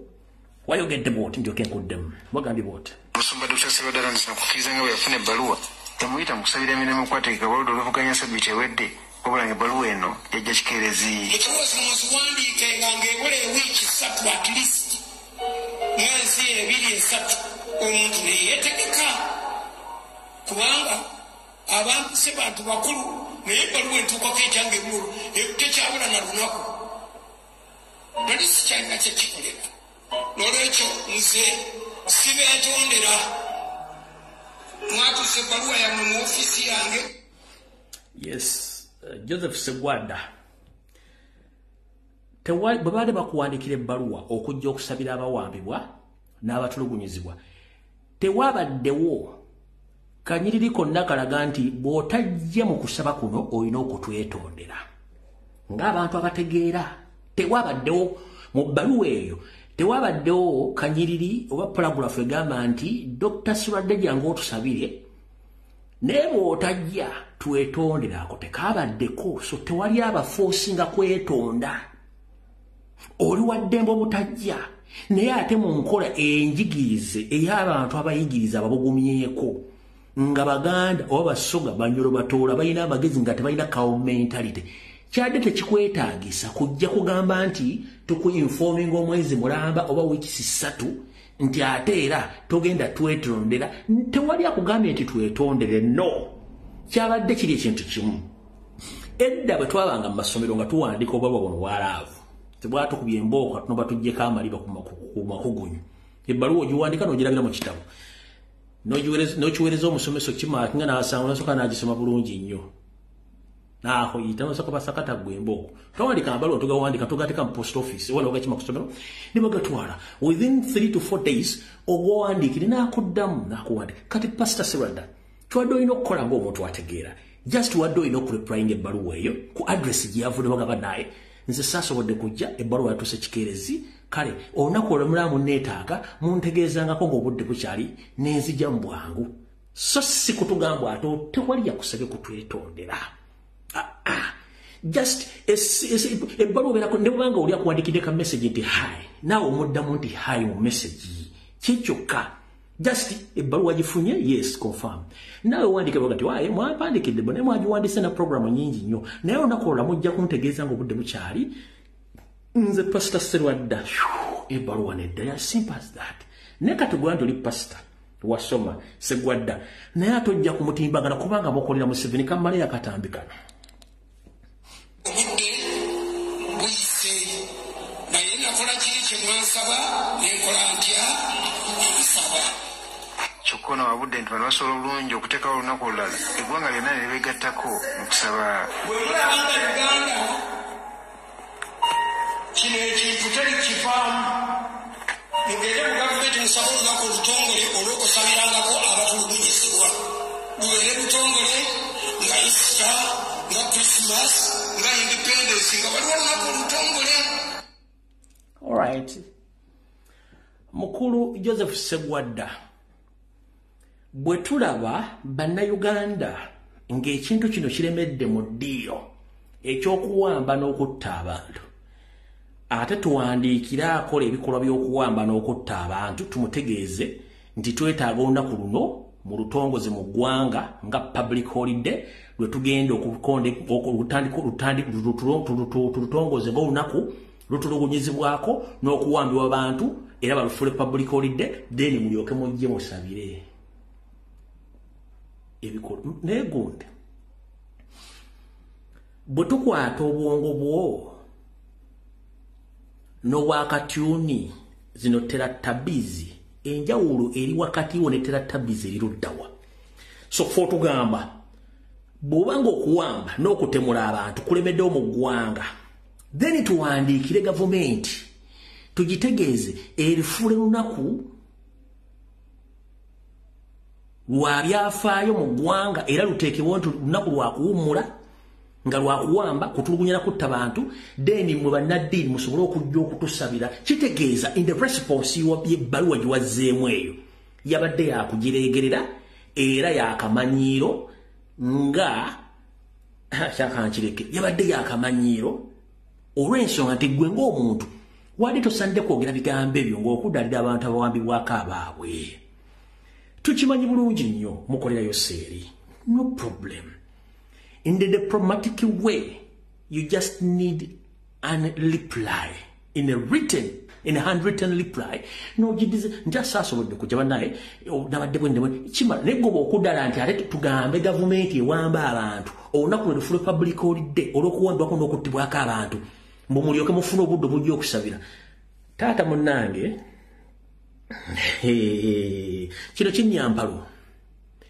Wayogedde bwoti, ndyoke nkuddemu. Wagambye bwoti. Omusumba Dr. Serwadda atandise okukkiriza nga bwe yafuna ebbaluwa emuyita mu kusabira emirimu okwategeka oludda oluvuganya sabbiiti ewedde, wabula nga ebbaluwa eno yajja kikeerezi. Ebbaluwa zino muziwandiike nga ng'ebula ewiiki 3, at least mwezi 2, 3, omuntu neyeetegeka, kubanga abantu si bantu bakulu, naye ebbaluwa entuukako etyange ebulu tekyabula na lunaku, nali sikyalina kyekikolera. Nolwekyo nze sibeetondera, mwatuuse ebbaluwa yammwe mu ofiisi yange. Yes, Joseph Segwada, bwe baali bakuwandikira ebbaluwa okujja okusabira abawambibwa n'abatulugunyizibwa, tewabaddewo kanyiriri konna kalaga nti bw'otajja mu kusaba kuno olina okutwetondera. Ng'abantu abategeera, tewabaddewo mu bbaluwa eyo, tewabaddewo kanyiriri oba paragraph egamba nti Dr. Serwadda jangu otusabire, naye bw'otajja twetonderako. Tekabaddeko. So tewali abaforcinga kwetonda. Oli waddembe obutajja, naye ate mu nkola enjigirize ey'abantu abayigiriza ababugumyeko nga Baganda oba Basoga, Banyoro, Batoola, balina amagezi nga tebalina cow mentality, kyadde tekikwetaagisa kujja kugamba nti tukuinforminga omwezi mulamba oba wiikisi 3 nti ate era togenda twetondera. Tewali akugambye nti twetondere. No, kyabadde kiri ekintu kimu. Edda bwe twabanga mu masomero nga tuwandika obubabwa buno bwalaavu, tebwatukubye embooko katono batuggyeko amaliba ku makugunyu. Ebbaluwa ogiwandika n'ogirabira mu kitabo, n'okiweereza omusomesa okimarkinga, n'asanga nasooka n'agisoma bulungi nnyo, nahoyita nosooka basakata gwe embooko. Twawandika amabaluwa, tugawandika, tugateeka mu post office oba nogakima ku ssomero ne bagatwala within 3 to 4 days. Ogwawandiikire n'akuddamu n'akuwandika. Kati Pastor Serwadda, kywadde olina okukola ng'omuntu ategeera, just wadde olina okureplyinga ebbaluwa eyo ku address gye yavudde, bagamba naye nze saasobodde kujja, ebbaluwa yatuuse kikeerezi, kale olunaku olwo mulaba munneetaaga muntegeezangako ng'obudde bukyali nenzija mu bwangu, so si kutugamba ate tewali yakusabye kutwetondera. Just ebbaluwa obeerako ne bwebanga oli akuwandikidde ka message nti hi, naawe omuddamu nti hi mu message kikyokka. Just ebbaluwa gifunye, yes, confirm. Naawe wandike baga ti waye mwapandikidde naye mwagiwandise na programu nyingi nnyo, naye olunaku olwo mujja kuntegeeza ng'obudde bukyali. Nze Pastor Serwadda, ebbaluwa nedda ya simple as that. Naye kati gwa nti oli pastor wasoma, Segwadda, naye ate ojja kumutimbagana kubanga mukolera Museveni. Kamaleyo akatambi kano. Obudde buyise, naye nakola kiri kye mwansaba, nenkola ntya, nsaba. Kyokka ono wabudde nti bano basobola obulungi okuteekawo olunaku olulala eggwanga lyonna ne libeegattako mu kusaba. Bwe mulaba nga Uganda kino ekintu teri kivaamu, mugende mu gavumenti musabe olunaku olutongole olw'okusabirangako abatulugunyizibwa, lubeere lutongole nga Easter, nga Christmas, nga Independence, nga waliwo olunaku olutongole. Alright, mukulu Joseph Segwadda, bwe tulaba Bannayuganda ng'ekintu kino kiremedde mu ddiiro ekyokuwamba n'okutta abantu, ate tuwandiikire akola ebikolwa by'okuwamba n'okutta abantu, tumutegeeze nti twetaaga olunaku luno mu lutongoze mu ggwanga nga public holiday lwe tugenda tulutongoze ng'olunaku lutulugunyizibwako n'okuwambibwa abantu, era balufuule public holiday, then mulyoke mujje musabire ebikolwa. Naye gundi bwe tukwata obwongo bwo n'obwakatyuni zino Teletubbies, enjawulo eri wakati wo ne Teletubbies eri luddawa? So fe otugamba bw'obanga okuwamba n'okutemula abantu kulemeddewo mu ggwanga, then tuwandiikire gavumenti tugitegeeze erifuule lunaku. lwa byafaayo mu ggwanga era luteekebwa nti lunaku lwakuwummula nga lwakuwamba kutulugunya kutta bantu, then mwe bannaddiini musobole okujja okutusabira. Kitegeeza in the response y'ebbaluwa gye wazzeemu eyo yabadde yakugireegerera era yakamanyiiro nga kyakankireke yabadde yakamanyiiro olw'ensonga nti ggwe ng'omuntu wadde tosaanidde kwogera bigambo ebyo ng'okudalira abantu abawambibwako abaabwe. Tukimanyi bulungi nnyo mukolerayo seeri, no problem. In the diplomatic way, you just need an reply in a written, in a handwritten reply. No, nti asobodde kujja bannaye nabadde bwe kimala naye goba okuddala nti ate tugambe gavumenti ewamba abantu olunaku lwe lufule public holiday olw'okuwambibwako n'okuttibwako abantu mbu mulyoke mufune obudde obujja okusabira. Taata munnange, kino kinyampalo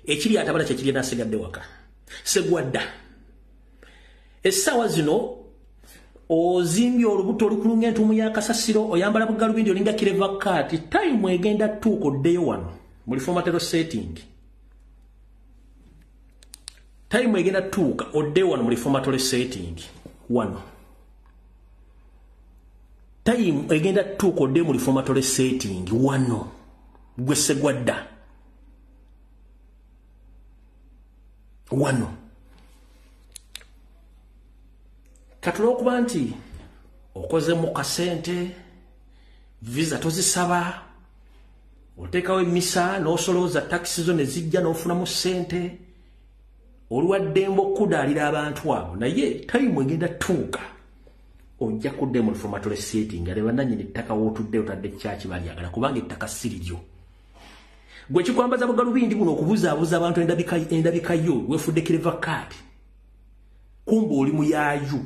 ekiri atabala kyekiri nasigadde waka segwadda. Essaawa zino ozimbye olubuto olukulunga entuumu ya kasasiro, oyambala bugalubindi olinga kireva kaati. Tayimu egenda tuuka oddeyo wano mu reformatory setting. Tayimu egenda tuuka oddeyo wano mu reformatory setting wano. Tayimu egenda tuuka oddeyo mu reformatory setting wano gwe segwadda wano. Katula okuba nti okoze mu kasente, visa tozisaba, oteekawo emisa n'osolooza takisi zo ne zijja n'ofunamu ssente, olwaddembe okudaalira abantu abo, naye tayimu egenda tuuka ojja kudde mu reformatory setting ale bannannyini ettaka w'otudde otadde kyaki balyagala kubanga ettaka si liryo. Gwe kikwambaza bugalubindi buno okubuzaabuza abantu endabika yo weefudde kireva kaadi kumbe oli muyaayu.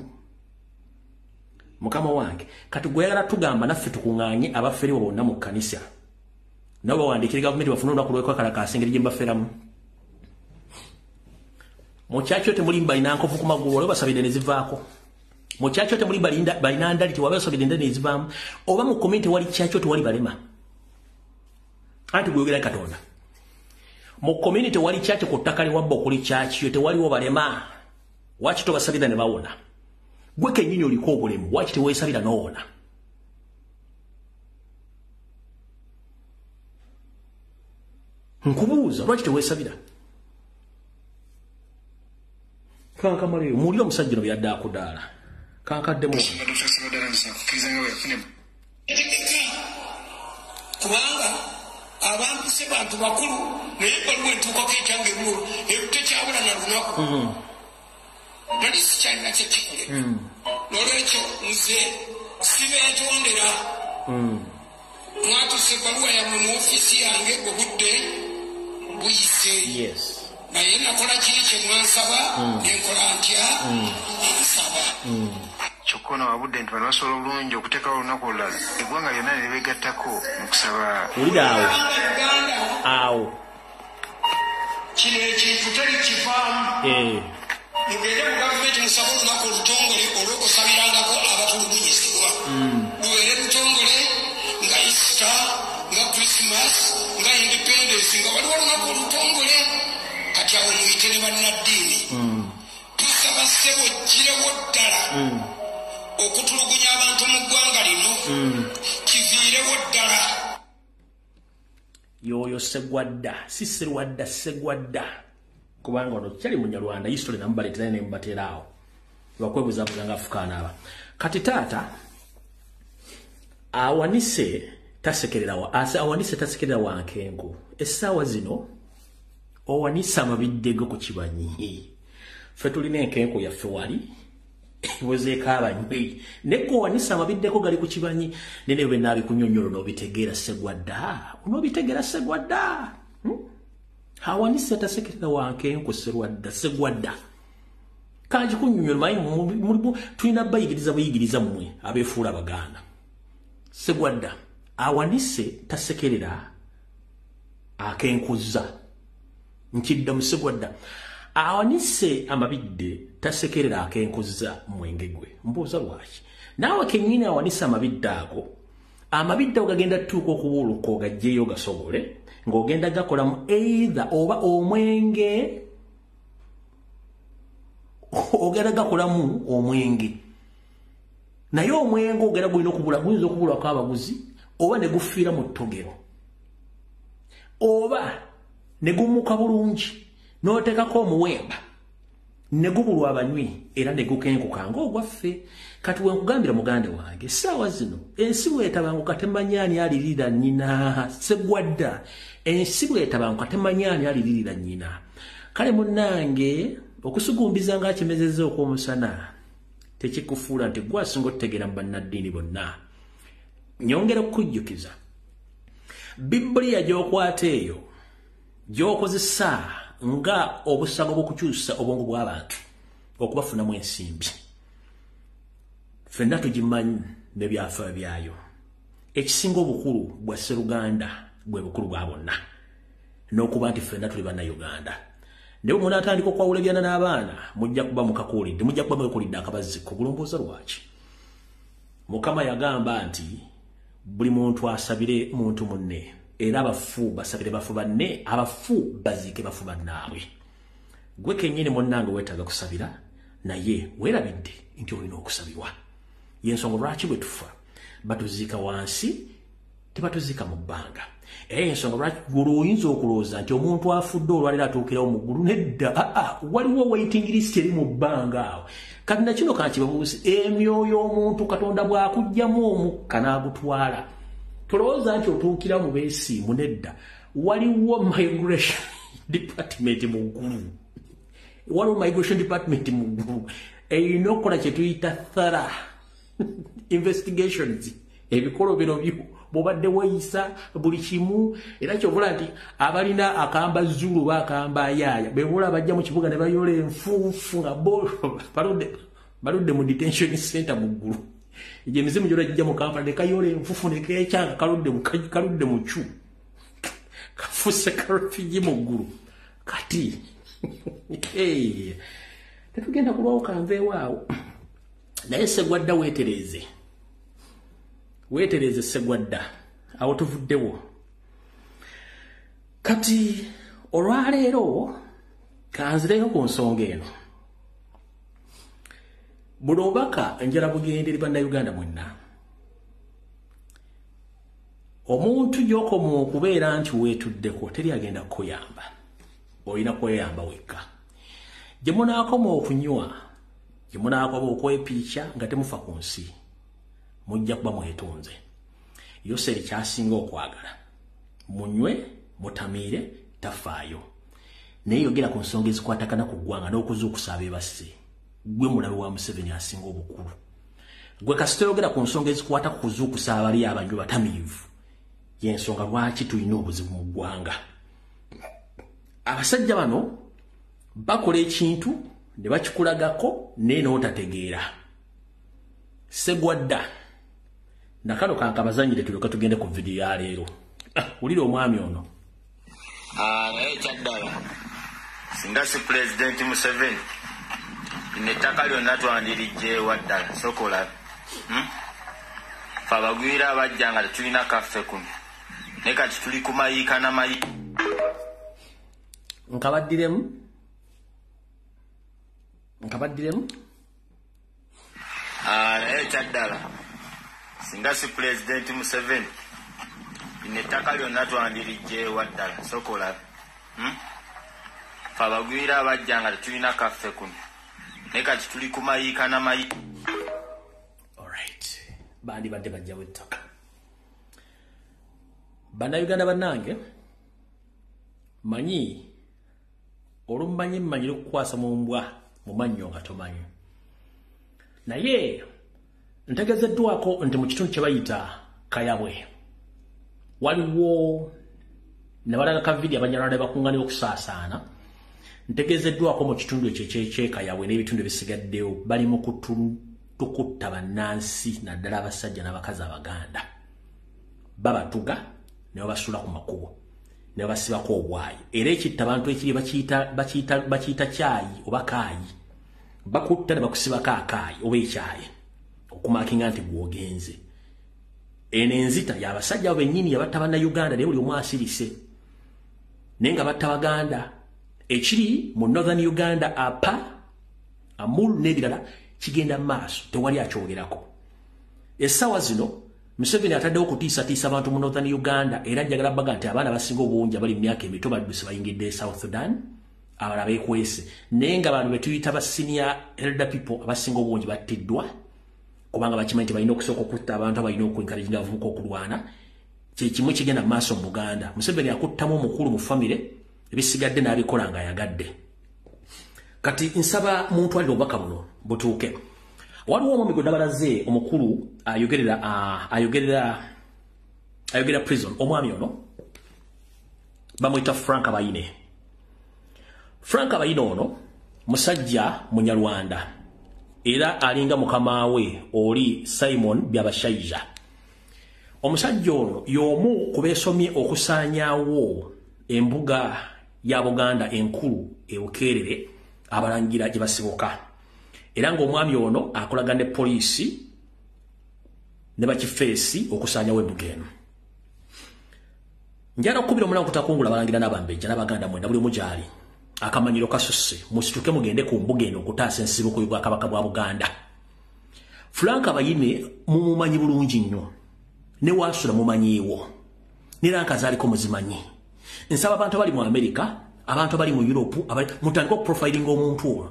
Mukama wange, kati gwe yagala tugamba naffe tukuŋŋaanye abafere bonna mu kkanisa nabo bawandiikire gavumenti bafune olunaku lw'okwekalakaasa engeri gye mbaferamu. Mu kyakyo temuli balina nkovu ku magulu waliwo basabidde ne zivaako. Mu kyakyo temuli balina ndali tewaba basabidde ndali ne zivaamu. Oba mu komenti wali kyakyo tewali balema. Anti gweyogera Katonda. Mu community wali kyakyo ku ttaka liwabba okuli kyakyo tewaliwo balema. Waki tobasabira ne bawona? Gwe kennyini oliko obulemu, waki teweesabira n'owona? Nkubuuza, lwaki teweesabira? Kankamaleyo, muwulire omusajja ono byadde akudaala. Kankaddemu. Kubanga abantu si bantu bakulu naye ebbaluwa entuukako ekyange tekyabula na lunaku. Nali sikyalina kyekikoleka. N'olwekyo nze sibeetondera. Mwatuuse ebbaluwa yammwe mu ofiisi yange obudde buyise. Naye nakola kiri kye mwansaba, ne nkola ntya nsaba. Kyokka ono wabudde nti bano basobola obulungi okuteekawo olunaku olulala eggwanga lyonna ne libeegattako mu kusaba. Wulira awo awo kino ekintu teri kivaamu. Mugende mu gavumenti musabe olunaku olutongole olw'okusabirangako abatulugunyizibwa. Lubeere lutongole nga Easter, nga Christmas, nga Independence, nga waliwo olunaku olutongole. Kati awo muyite ne bannaddiini. Tusaba ssebo girewo ddala okutulugunya abantu mu ggwanga lino kiviirewo ddala. Yoyo segwadda, si serwadda, segwadda. Kubanga ono kyali munyarwanda history namubaleetera ne mubateera awo bakwebuzabuza nga afukaana aba. Kati taata awanise tasekerera awanise tasekerera wankenku. Essaawa zino owanise amabidde go ku kibanyi. Ffe tulina enkenku yaffe wali ewezeeko abanywi, naye gwe owanise amabiddeko gali ku kibanyi. Nene bwe naabikunnyonnyola n'obitegeera segwadda, onoobitegeera segwadda. Awanise tasekerera wankenku serwadda segwadda. Kangi kunnyonnyola manyi tulina bayigiriza buyigiriza mmwe abeefuula Abaganda. Segwadda awanise tasekerera akenkuzza. Nkidda mu segwadda. Awanise amabidde tasekerera akenkuzza mwenge gwe. Mbuuza lwaki? Naawe kennyini awanise amabidde ago, amabidde ago gagenda tuuka okubuuluka ogajjeyo gasobole Ng'ogenda gakolamu either oba omwenge, ogenda gakolamu omwenge. Naye omwenge ogenda gulina okubula, guyinza okubulwako abaguzi, oba ne gufiira mu ttogero, oba ne gumuka bulungi n'oteekako omuwemba ne gubulwa abanywi era ne gukenkuka ng'ogwaffe. Kati we nkugambira muganda wange, essaawa zino ensi bw'etabanguka temanyi ani alirira nnyina. Segwadda, ensi bw'etabanguka temanyi ani aliririra nnyina. Kale munnange, okusugumbiza ng'akimezezza okw'omusana tekikufuula nti gwe asinga otutegeera mu bannaddiini bonna. Nyongera okukujjukiza Bibuliya gy'okwata eyo gy'okozesa nga obusago bw'okukyusa obwongo bw'abantu okubafunamu ensimbi. Ffenna tugimanyi n'ebyafaayo byayo. Ekisinga obukulu bwa sseruganda bwe bukulu bwa bonna, n'okuba nti ffenna tuli bannayuganda. Naye bwe munaatandika okwawula ebyana n'abaana, mujja kuba mukakuulidde, mujja kuba mwekulidde akabazzi ku lwaki. Mukama yagamba nti buli muntu asabire muntu munne, era abafu basabire bafu banne, abafu baziike bafu bannaabwe. Gwe kennyini munnange weetaaga kusabira, naye weerabidde nti olina okusabirwa. Y'ensonga lwaki bwe tufa batuziika wansi, tebatuziika mu bbanga. Era y'ensonga lwaki gulu oyinza okulowooza nti omuntu afudde olwaleero atuukirawo mu ggulu. Nedda, aa, waliwo waiting list eri mu bbanga awo. Kati nakino kankibabuuze, emyoyo omuntu Katonda bw'akuggyamu omukka n'agutwala, tolowooza nti otuukira mu beesiimu. Nedda, waliwo migration department mu ggulu, waliwo migration department mu ggulu erina okukola kye tuyita thorough investigations, ebikolobero byo bw'obadde weeyisa buli kimu. Era kyovula nti abalina akamba zulu oba akamba ayaaya bebola bajja mu kibuga ne bayola enfuufu nga bo baludde mu detention center mu ggulu. Egyo emizimu gyona gijja mu Kampala ne kayola enfuufu ne keekyanga kaludde mu cu kafuse ka refugee mu ggulu. Kati tetugenda kulwawo, kanveewo awo. Naye Segwadda weetereeze, weetereeze Segwadda, awo tuvuddewo. Kati olwaleero kanzireyo ku nsonga eno. Buno obubaka njala bugende eri bannayuganda mwenna. Omuntu gy'okoma okubeera nti weetuddeko teri agenda kukuyamba, olina kweyamba wekka. Gye munaakoma okunywa, gye munaakoma okwepiica nga temufa ku nsi, mujja kuba mwetunze. Yoseri kyasinga okwagala munywe mutamiire tafaayo, naye yogera ku nsonga ezikwatagana ku ggwanga n'okuzuukusa abeebasse. Gwe mulabe wa Museveni asinga obukulu. Gwe kasita oyogera ku nsonga ezikwata ku kuzuukusa abali abanywi batamiivu, y'ensonga lwaki tulina obuzibu mu ggwanga. Abasajja bano bakola ekintu ne bakikulagako naye n'otategeera. Segwadda, nakano kankabazanyire tulyoke tugende ku vidiyo ya leero. Wulira omwami ono. Naye ekyaddala singa si Pulezidenti Museveni, lino ettaka lyonna twandirijjeewa ddala. Sooka olabe, Fe abagwira abajja nga tetulina kaffe kuno, naye kati tuli ku mayiika na mayiika. Nkabaddiremu, nkabaddiremu. Naye ekyaddala singa si Pulezidenti Museveni, lino ettaka lyonna twandirijjeewa ddala. Sooka olabe, Fe abagwira abajja nga tetulina kaffe kuno, naye kati tuli ku mayiika na mayiika. Alright, bandibadde bajjawo ettaka. Bannayuganda bannange, manyi olumanyi mmanyire okukwasa mu mbwa mu mannyo nga tomanyi, naye ntegezeddwako nti mu kitundu kye bayita Kayabwe waliwo nabalaga ka vidiyo Abanyarwanda bakuŋŋaanira okusaasaana. Ntegezeddwako mu kitundu ekyo eky'ekyekayabwe n'ebitundu ebisigaddewo bali mu kutukutta bannansi, naddala abasajja n'abakazi Abaganda. Babatuga ne babasuula ku makubo ne babasibako obwayi, era ekitta abantu ekiri bakiyita kyayi oba kaayi. Bakutta ne bakusibako akaayi oba ekyayi okumakinga nti gwogenze. Eno enzita y'abasajja abo bennyini yabatta Bannayuganda, naye buli omu asirise. Naye nga batta Baganda. Ekiri mu Northern Uganda apa Amul n'ebirala kigenda maaso, tewali akyogerako. Essaawa zino Museveni ataddewo okutiisatiisa abantu mu Northern Uganda, era njagala baga nti abaana basinga obungi abali mu myaka emito badduse bayingidde South Sudan, abalala beekwese. Naye nga bano be tuyita ba senior elder people abasinga obungi battiddwa kubanga bakimanyi nti balina okusooka okutta abantu abalina okwenkalejinga abavubuka okulwana. Kye kimu kigenda mu maaso mu Buganda. Museveni akuttamu omukulu mu famire, ebisigadde n'abikola ng'ayagadde. Kati nsaba muntu alira obubaka buno butuuke. Waliwo omwami gwe nabalaze omukulu ayogerera prison. Omwami ono bamuyita Frank Abaine. Frank Abaine ono musajja Munyarwanda era alinga mukama we oli Simon Byabashaija. Omusajja ono y'omu ku beesomye okusaanyaawo embuga ya Buganda enkulu e Bukerere abalangira gye basibuka. Era ng'omwami ono akolagana ne poliisi ne bakifeesi okusaanyawo embuga eno. Njagala okukubira omulango okutakungula abalangira n'abambejja n'Abaganda mwenda buli omu gy'ali. Akamanyiro kasusse, musituke mugende ku mbuga eno okutaasa ensibuko y'Obwakabaka bwa Buganda. Frank Abaine mumumanyi bulungi nnyo, ne waasula mumanyiiwo, ne ranka zaaliko muzimanyi. Nsaba abantu abali mu Amerika, abantu abali mu Europe, mutandike okuprofilinga omuntu ono.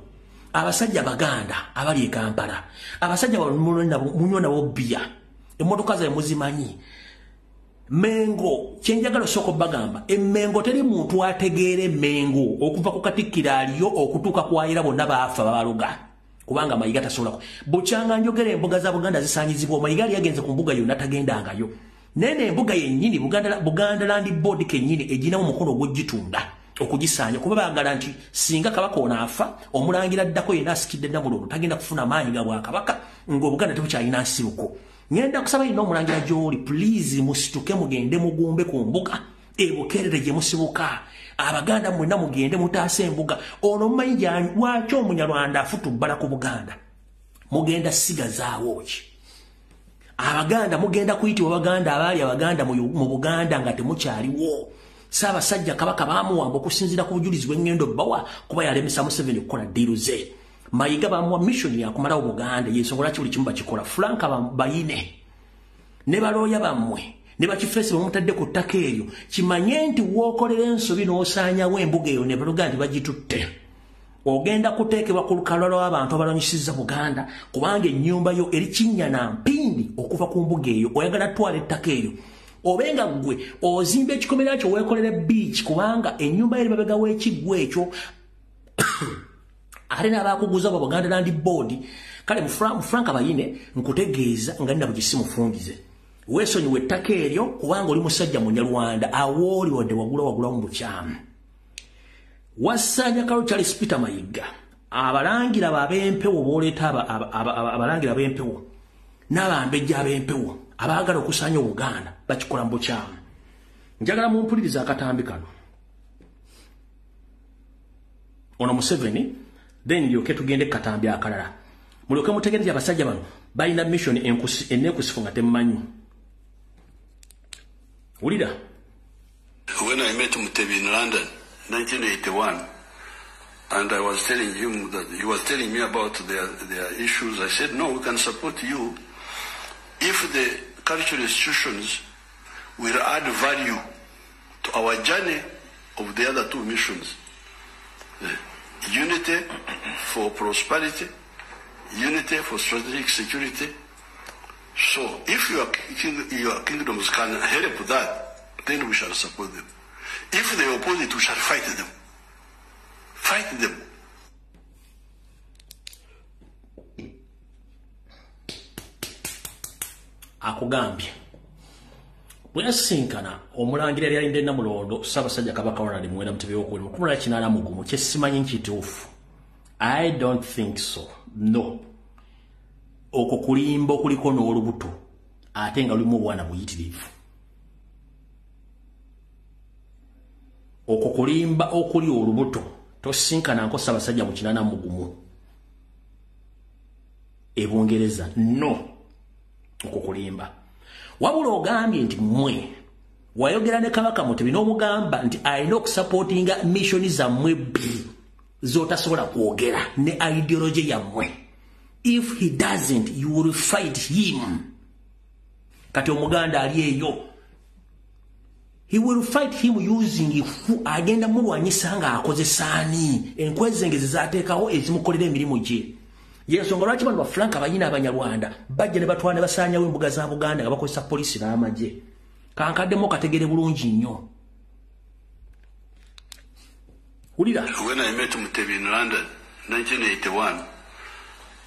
Abasajja Baganda abali e Kampala, abasajja munywa nabo bbiya, emmotoka zaabwe muzimanyi. Mengo, kyenjagala osooka obbagamba, Emmengo teri muntu ategeera Emmengo okuva ku Katikkiro aliyo okutuuka ku Ayira bonna baafa babaluga. Kubanga Mayiga tasobola. Bukyanga njogera embuga za Buganda zisaanyizibwa, Mayiga yali yagenze ku mbuga yonna tagendangayo. Naye embuga yennyini Buganda Land Board kennyini eginamu omukono ogw'ogitunda okugisaanya, kuba baagala nti singa Kabaka ono afa, omulangira addako yenna asikidde Namulondo tagenda kufuna maanyi ga bwakabaka ng'Obuganda tebukyalina nsibuko. Ngenda kusaba ino omulangira gy'oli, please musituke mugende mugumbe ku mbuga e Bukerere gye musibuka. Abaganda mwenna mugende mutaase embuga. Ono mumanyi lwaki Omunyarwanda afutubbala ku Buganda? Mugenda sigazaawo ki? Abaganda mugenda kuyitibwa Baganda abaali Abaganda mu Buganda nga temukyaliwo. Ssaabasajja Kabaka baamuwamba okusinziira ku bujulizi bw'engendo bbawa kuba yalemesa Museveni okukola ddiiru ze. Mayiga bamuwa mission ya kumalawo Buganda, y'ensonga lwaki buli kimu bakikola. Frank Abaine ne balooya bammwe ne bakifeesi bamutadde ku ttaka eryo, kimanye nti w'okolera ensobi n'osaanyawo embuga eyo ne baluga nti bagitutte. Ogenda kuteekebwa ku lukalala lw'abantu abalwanyisizza Buganda kubanga ennyumba yo eri kinnya na mpindi okuva ku mbuga eyo. Oyagala twala ettaka eryo obenga ggwe ozimba ekikomera kyo weekolere beach kubanga ennyumba eri mabega w'ekiggwa ekyo. Ate n'abaakuguza bwa Buganda Land Board. Kale mu Frank Abaine nkutegeeza nga nina bugisi mufungize. Weesonyiwe ettaka eryo kubanga oli musajja Munyarwanda awooli wadde wagula mu bukyamu. Wasaanya Kalo Charles Peter Mayiga, abalangira ab'empewo b'oleeta abalangira ab'empewo n'abambejja ab'empewo abaagala okusaanya Obuganda bakikola mu bukyamu. Njagala mumpulirize akatambi kano. Ono Museveni, then ndyoke tugende katambi akalala. Mulyoke mutegere nti abasajja bano balina mission enekusifu nga temmanyi. Wulira. When I met Mutebi in London, 1981, and I was telling him that he was telling me about their issues. I said, no, we can support you if the cultural institutions will add value to our journey of the other two missions. Unity for prosperity, unity for strategic security. So if your kingdoms can help that, then we shall support them. If they oppose it, we shall fight them. Fight them. Akugambye bwe yasisinkana omulangira yali alindde Namulondo Ssaabasajja Kabaka Ronald Muwenda Mutebi ow'okubiri mu 1981, kye simanyi nkituufu. I don't think so. No. Okwo kulimba okuliko n'olubuto ate nga lulimu obwana buyitirivu. Okwo kulimba okuli olubuto tosinkana nko Ssaabasajja mu 1981 e Bungereza. No. Okwo kulimba. Wabula ogambye nti mmwe Wayogera ne Kabaka Mutebi n'omugamba nti alina okusupportinga mission zammwe bbiri z'otasobola kwogera ne ideology yammwe. If he doesn't, you will fight him. Kati omuganda ali eyo, he will fight him using agenda mulwanyisa nga akozesa ani enkwezengezi zateekawo ezimukolera emirimu gye. Yensonga lwaki bano ba Frank abayina abanyarwanda bajja ne batwala ne basaanyawo embuga za Buganda nga bakozesa poliisi n'amagye. Kankaddemu kategere bulungi nnyo. Wulira. When I met Mutebi in London, 1981,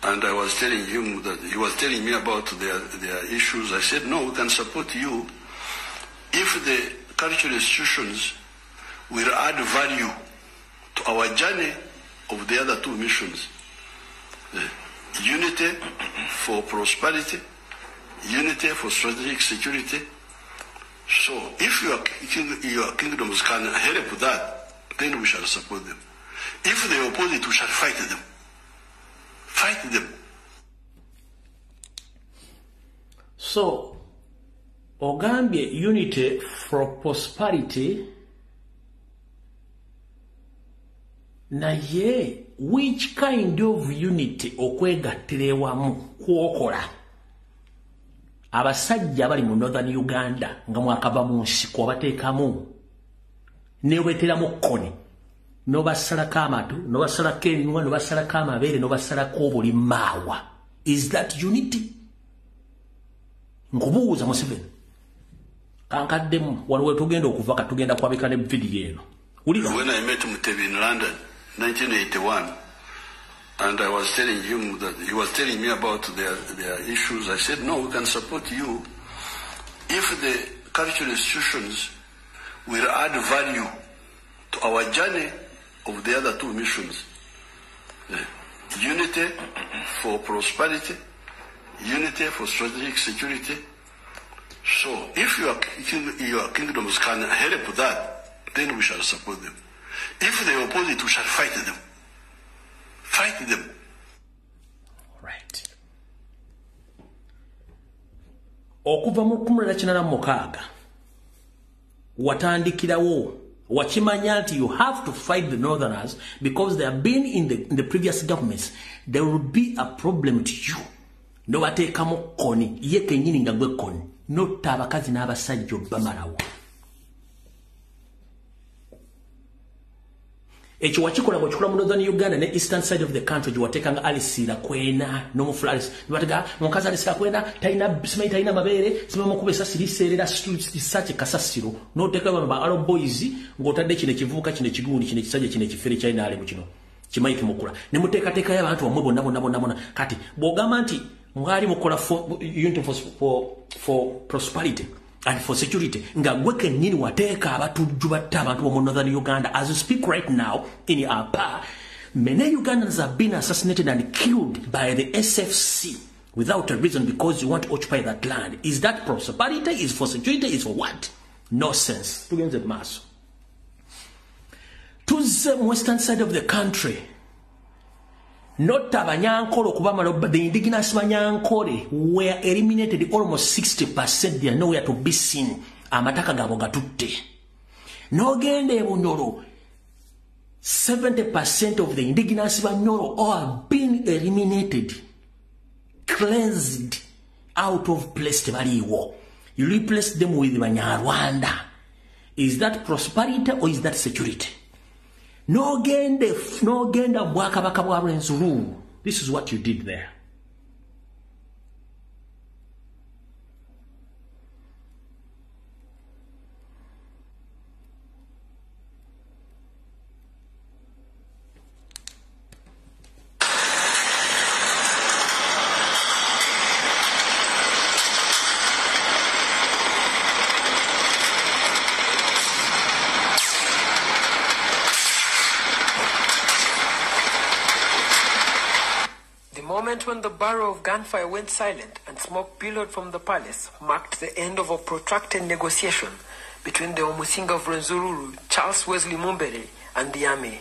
and I was telling him that he was telling me about their issues. I said, no, we can support you if the cultural institutions will add value to our journey of the other two missions. Unity for prosperity, unity for strategic security. So if your kingdoms can help that, then we shall support them. If they oppose it, we shall fight them. Fight them. So, ogambye unity for prosperity, naye which kind of unity okwegattira ewamu kwokola? Abasajja abali mu Northern Uganda nga mwakava mu nsiko abateekamu neweteramu kkoni n'obasalako amatu, n'obasalako emimwa, n'obasalako amabeere, n'obasalako obulimaawa. Is that unity? Nkubuuza Museveni. Kankaddemu wano we tugenda okuva katugenda kwabika ne video eno. Wulira. When I met Mutebi in London, 1981, and I was telling him that he was telling me about their issues. I said, no, we can support you if the cultural institutions will add value to our journey of the other two missions. Unity for prosperity, unity for strategic security. So if your kingdoms can help that, then we shall support them. If they oppose it, we shall fight them. Fight them. Right. Okuva mu 1986 watandikirawo wakimanya nti you have to fight the Northerners because they have been in the previous governments. There will be a problem to you. Nobateekamu koni ye kennyini nga gwe koni notta abakazi n'abasajja obbamalawo. Ekyo wakikola bw'okikola mu Northern Uganda ne eastern side of the country gye wateekanga Alice Lakwena n'omufula Alice. Nibatega omukazi Alice Lakwena talina simanyi talina mabeere simanyi mukuba essasi liseerera saki kasasiro n'oteeka bano ba Arrow Boys ng'otadde kino ekivubuka kino ekigundi kino ekisajja kino ekifere kya NRM kino kimayike mukula ne muteekateekayo abantu bammwe bonna bonna bonna bonna. Kati bw'ogamba nti mwali mukola unity for prosperity and for security, nga gwe kennyini wateeka abatujju batta abantu b'omu Northern Uganda. As you speak right now in Apa, many Ugandans have been assassinated and killed by the SFC without a reason because you want to occupy that land. Is that prosperity? Is for security? Is for what? Nonsense. Tugenze maaso. Tuzze mu western side of the country. Not Abanyankole okubamala, the indigenous Banyankole were eliminated almost 60%. They are nowhere to be seen. Amataka gabo gatutte. N'ogenda e Bunyoro, 70% of the indigenous Banyoro are being eliminated, cleansed out of place tebaliiwo. You replace them with Banyarwanda. Is that prosperity or is that security? N'ogenda bwakabaka bwa Rwenzururu. This is what you did there. When the barrel of gunfire went silent and smoke billowed from the palace marked the end of a protracted negotiation between the Omusinga of Rwenzururu, Charles Wesley Mumbere, and the army.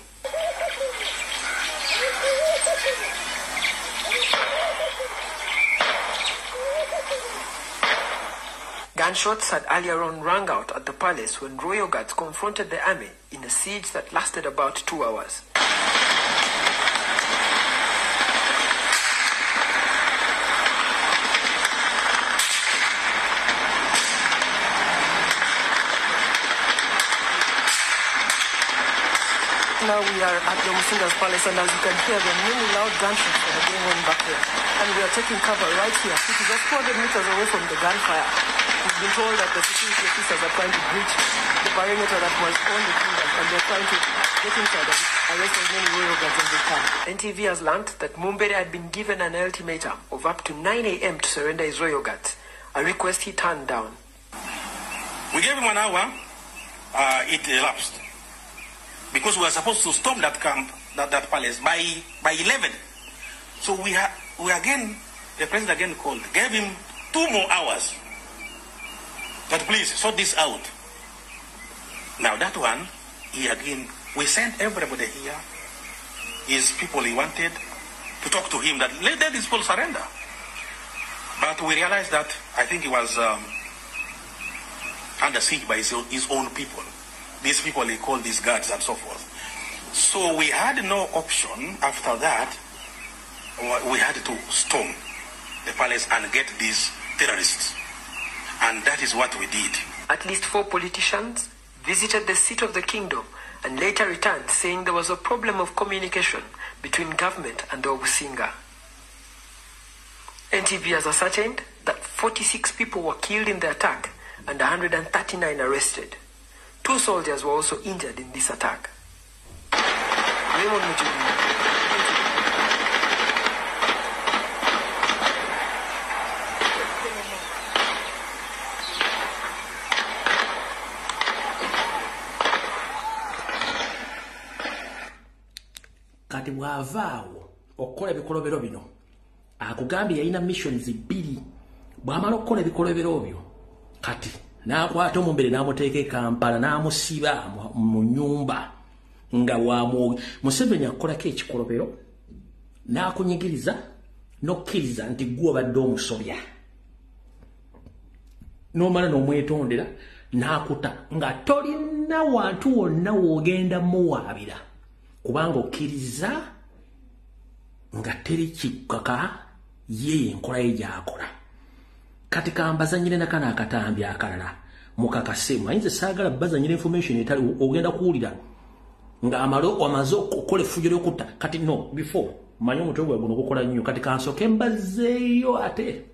Gunshots had earlier on rang out at the palace when royal guards confronted the army in a siege that lasted about 2 hours. Now we are at the Omusinga's palace, and as you can hear, there are many loud gunshots that are going on back there. And we are taking cover right here, which is just 200 meters away from the gunfire. We've been told that the security officers are trying to breach the perimeter that was on the kingdom, and they're trying to get inside and arrest as many royal guards as they can. NTV has learned that Mumbere had been given an ultimatum of up to 9 a.m. to surrender his royal guards, a request he turned down. We gave him 1 hour, it elapsed. Because we were supposed to storm that camp, that palace, by 11. So we again, the president again called, gave him 2 more hours. That please, sort this out. Now that one, he again, we sent everybody here, his people he wanted, to talk to him that let these people surrender. But we realized that I think he was under siege by his own people. These people he called these guards and so forth. So we had no option after that. We had to storm the palace and get these terrorists. And that is what we did. At least 4 politicians visited the seat of the kingdom and later returned saying there was a problem of communication between government and the Obusinga. NTV has ascertained that 46 people were killed in the attack and 139 arrested. 2 soldiers were also injured in this attack. Raymond Mujubi. Kati bw'avaawo okukola ebikolobero bino akugambye yalina missions 2. Bw'amala okukola ebikolobero byo kati n'akwata Omumbere n'amuteeka e Kampala n'amusiba mu nnyumba nga wa Museveni akolako ekikolobero n'akunyigiriza n'okkiriza nti ggwe obadde omusobya n'omala n'omwetondera n'akuta nga tolina wantu wonna w'ogenda muwaabira kubanga okkiriza nga teri kikaka ye enkola ye gy'akola. Kati kambazanyire nakano akatambi akalala mukakase mayinza saagala bazanyire information etali ogenda kuwulira nga amaze okukola effujjo ly'okutta. Kati no before manyi omutwe gwe guno gukola nnyo, kati kansooke mbazeeyo ate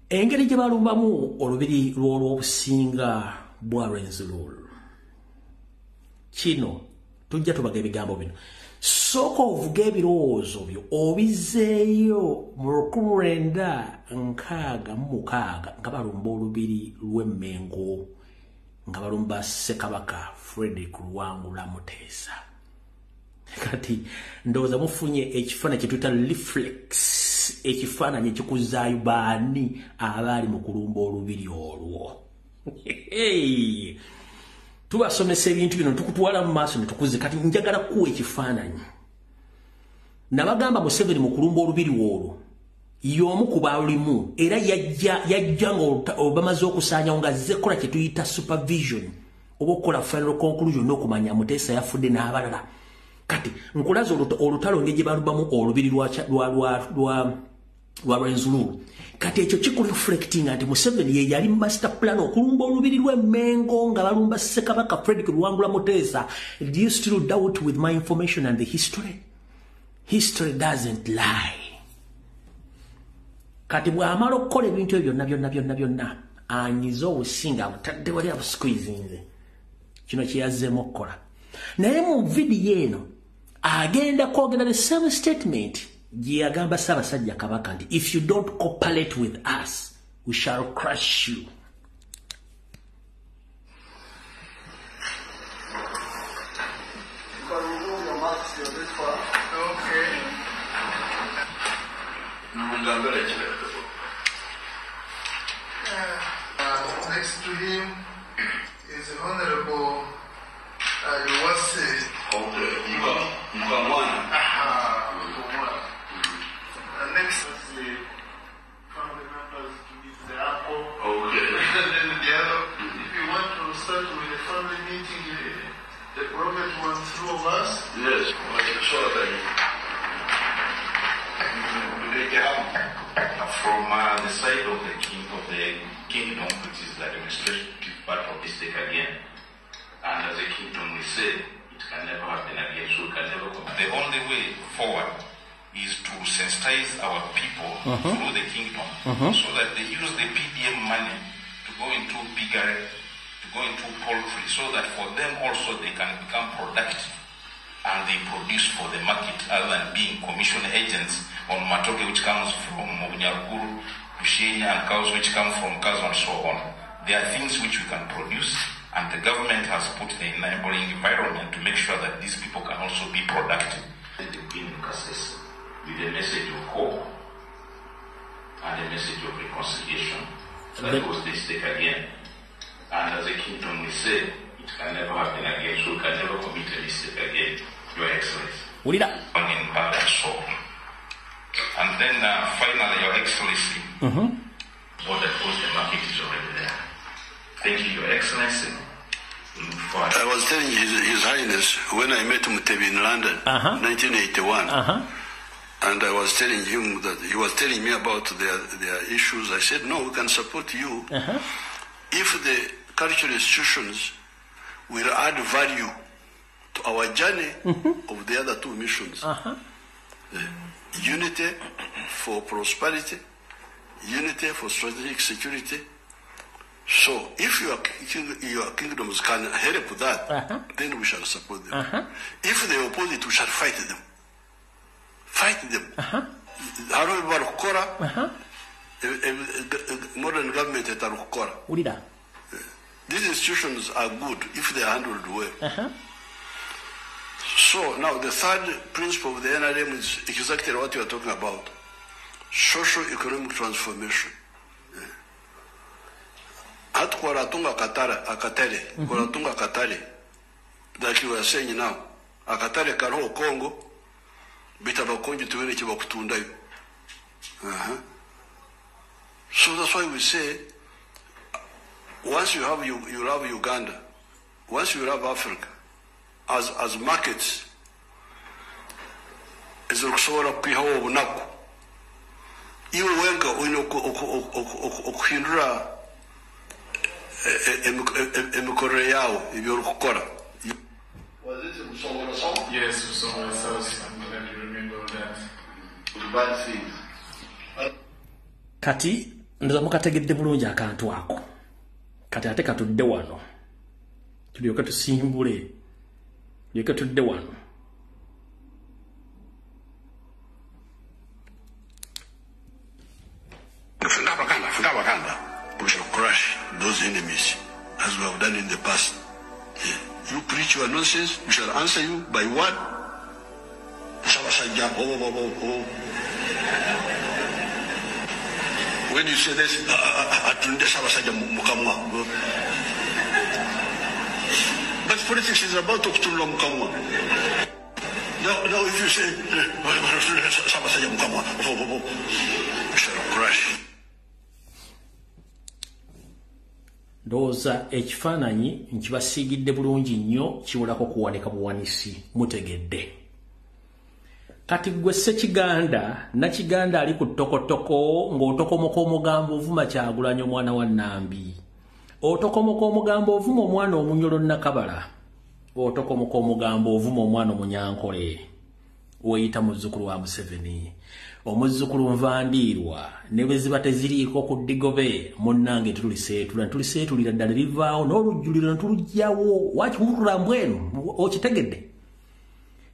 engeri gye balumbamu olubiri lw'olwobusinga bwa Rwenzururu. Kino tujja tubaga ebigambo bino. Sooka ovuga ebirowoozo byo obizeeyo mu 1966 nga balumba olubiri lw'Emmengo nga balumba Ssekabaka Frederick Luwangula Muteesa. Kati ndowooza mufunye ekifaananyi kye tuyita reflex, ekifaananyi ekikuzaayo baani abaali mu kulumba olubiri olwo. Tubasomesa ebintu bino tukutwala mu maaso ne tukuze. Kati njagala kuwa ekifaananyi. Nabagamba Museveni mu kulumba olubiri olwo y'omu ku balulimu era yajja nga bamaze okusaanyawo nga azze kukola kye tuyita supervision oba okukola final conclusion n'okumanya Muteesa yafudde n'abalala. Kati nkulaze olutalo ngeri gye balubamu olubiri lwa Rwenzururu. Kati ekyo kikureflectinga nti Museveni ye yali master plan okulumba olubiri lw'Emmengo nga balumba Ssekabaka Frederick Luwangula Muteesa. Do you still doubt with my information and the history? History doesn't lie. Kati bw'amala okukola ebintu ebyo byonna byonna byonna byonna anyize obusinga abutadde wali abusqueezinze. Kino kye yazzeemu okukola. Naye mu vidiyo eno agenda kwogera the same statement gye yagamba Ssaabasajja Kabaka nti if you don't cooperate with us we shall crush you. Next to him is Honorable Yuwase. Okay, Mukamwana. Next is the family members to meet the of the king of the kingdom, which is the administrative part of this state again. And as a kingdom, we say it can never happen again, so we can never come. The only way forward is to sensitize our people through the kingdom, so that they use the PDM money to go into piggery, to go into poultry, so that for them also they can become productive and they produce for the market other than being commission agents on matoke, which comes from Nyaruguru, Bushenya, and cows which come from Kazo and so on. There are things which we can produce, and the government has put the enabling environment to make sure that these people can also be productive. The Queen Kasese with a message of hope and a message of reconciliation. That was the stake again. And as a kingdom, we say it can never happen again, so we can never commit a mistake again, Your Excellency. One in bad and so on. And then finally, Your Excellency, what that goes, the market is already there. Thank you, Your Excellency. I was telling His Highness when I met Mutebi in London, 1981, and I was telling him that he was telling me about their issues. I said, no, we can support you if the cultural institutions will add value to our journey of the other two missions. Unity for prosperity, unity for strategic security. So if your kingdoms can help that, then we shall support them. If they oppose it, we shall fight them. Fight them. Modern government. These institutions are good if they are handled well. So now the third principle of the NRM is exactly what you are talking about. Social economic transformation. Like you are saying now, akatare kariho Congo, bitabakongi tuwene kibakutundayo. So that's why we say, once you have you love Uganda, once you love Africa, as markets, ezikusobola kwihawo obunaku. Iwe wenka oyina okuhindura emikorere yawe ebyorukukora. Was it Busongora South? Yes, Busongora South. I'm glad you remember that. Bad things. Kati ndoza mukategedde bulungi akantu ako. Kati ate katudde wano. Tulyoke tusimbule. Tulyoke tudde wano. We shall crush those enemies as we have done in the past. Yeah. You preach your nonsense, we shall answer you by what? When you say this, but politics is about to. Now if you say, we shall crush. Ndowooza ekifaananyi nkibasiigidde bulungi nnyo kiwulako kuwanika buwanisi mutegedde. Kati gwe Ssekiganda Nakiganda ali ku ttokotoko ng'otokomoka omugambo ovuma Kyagulanyi omwana wa Nnambi. Otokomoka omugambo ovuma omwana Omunyolo Nnakabala. Otokomoka omugambo ovuma omwana Omunyankole. Weeyita muzzukulu wa Museveni. Omuzzukulu nvandiirwa ne bwe ziba teziriiko ku ddigobe munnange tuliseetula tuliseetulira ddala livaawo n'olujjuliro ne tuluggyawo wakiwulula mbwenu okitegedde.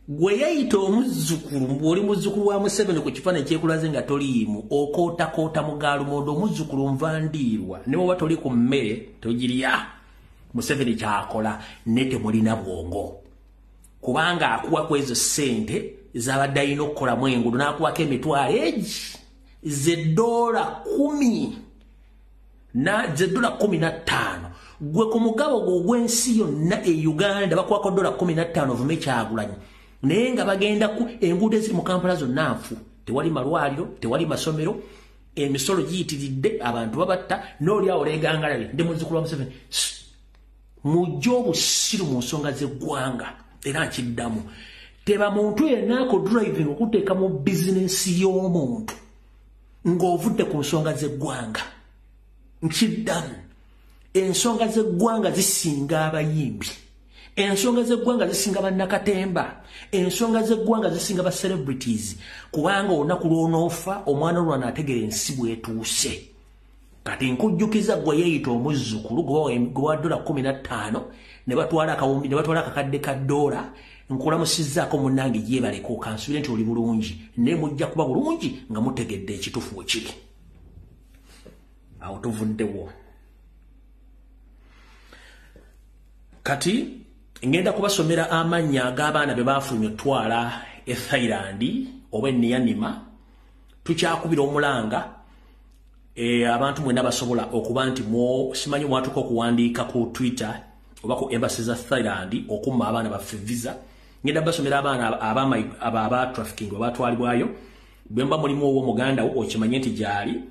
Gwe yayita omuzzukulu bw'oli muzzukulu wa Museveni ku kifaananyi kyekulaze nga toliimu okootakoota mu gaalumondo omuzzukulu nvandiirwa ne bw'oba toli ku mmere togirya. Museveni kyakola ne temulina bwongo kubanga akuwa ku ezo ssente zabadde alina okukolamu enguudo n'akuwako emitwalo egi z'eddoola 15 gwe ku mugabo gwo ogw'ensi yonna e Uganda bakuwako $15 ovume Kyagulanyi naye nga bagenda ku enguudo eziri mu Kampala zonna nfu, tewali malwaliro, tewali masomero, emisolo giyitiridde, abantu babatta n'oli awo leegangalabe ndi muzzukulu wa Museveni. Mujje obusiru mu nsonga z'eggwanga era nkiddamu. Teba muntu yenna ako driving okuteeka mu bizinensi y'omuntu. Ng'ovudde ku nsonga z'eggwanga. Nkiddamu, ensonga z'eggwanga zisinga abayimbi, ensonga z'eggwanga zisinga bannakatemba, ensonga z'eggwanga zisinga ba celebrities, kubanga olunaku lw'onoofa omwana olwana ategera ensi bw'etuuse. Kati nkujjukiza gwe yeeyita omuzzukulu gwe wa $15 ne batwala akawumbi, ne batwala akakadde ka ddoola. Nkulamusizzaako munnange, yeebaleko, kansubire nti oli bulungi, naye mujja kuba bulungi nga mutegedde ekituufu we kiri. Awo tuvuddewo. Kati ngenda kubasomera amannya ag'abaana be baafulumya otwala e Thailand oba e Myanmar. Tukyakubira omulanga abantu mwenna basobola okuba nti simanyi mwatuka okuwandiika ku Twitter oba ku embassy za Thailand okumma abaana baffe visa. Ngenda basomera abaana aba trafficking abatwalibwayo. Bwe mba mulimu ow'omuganda wo okimanye nti gyali,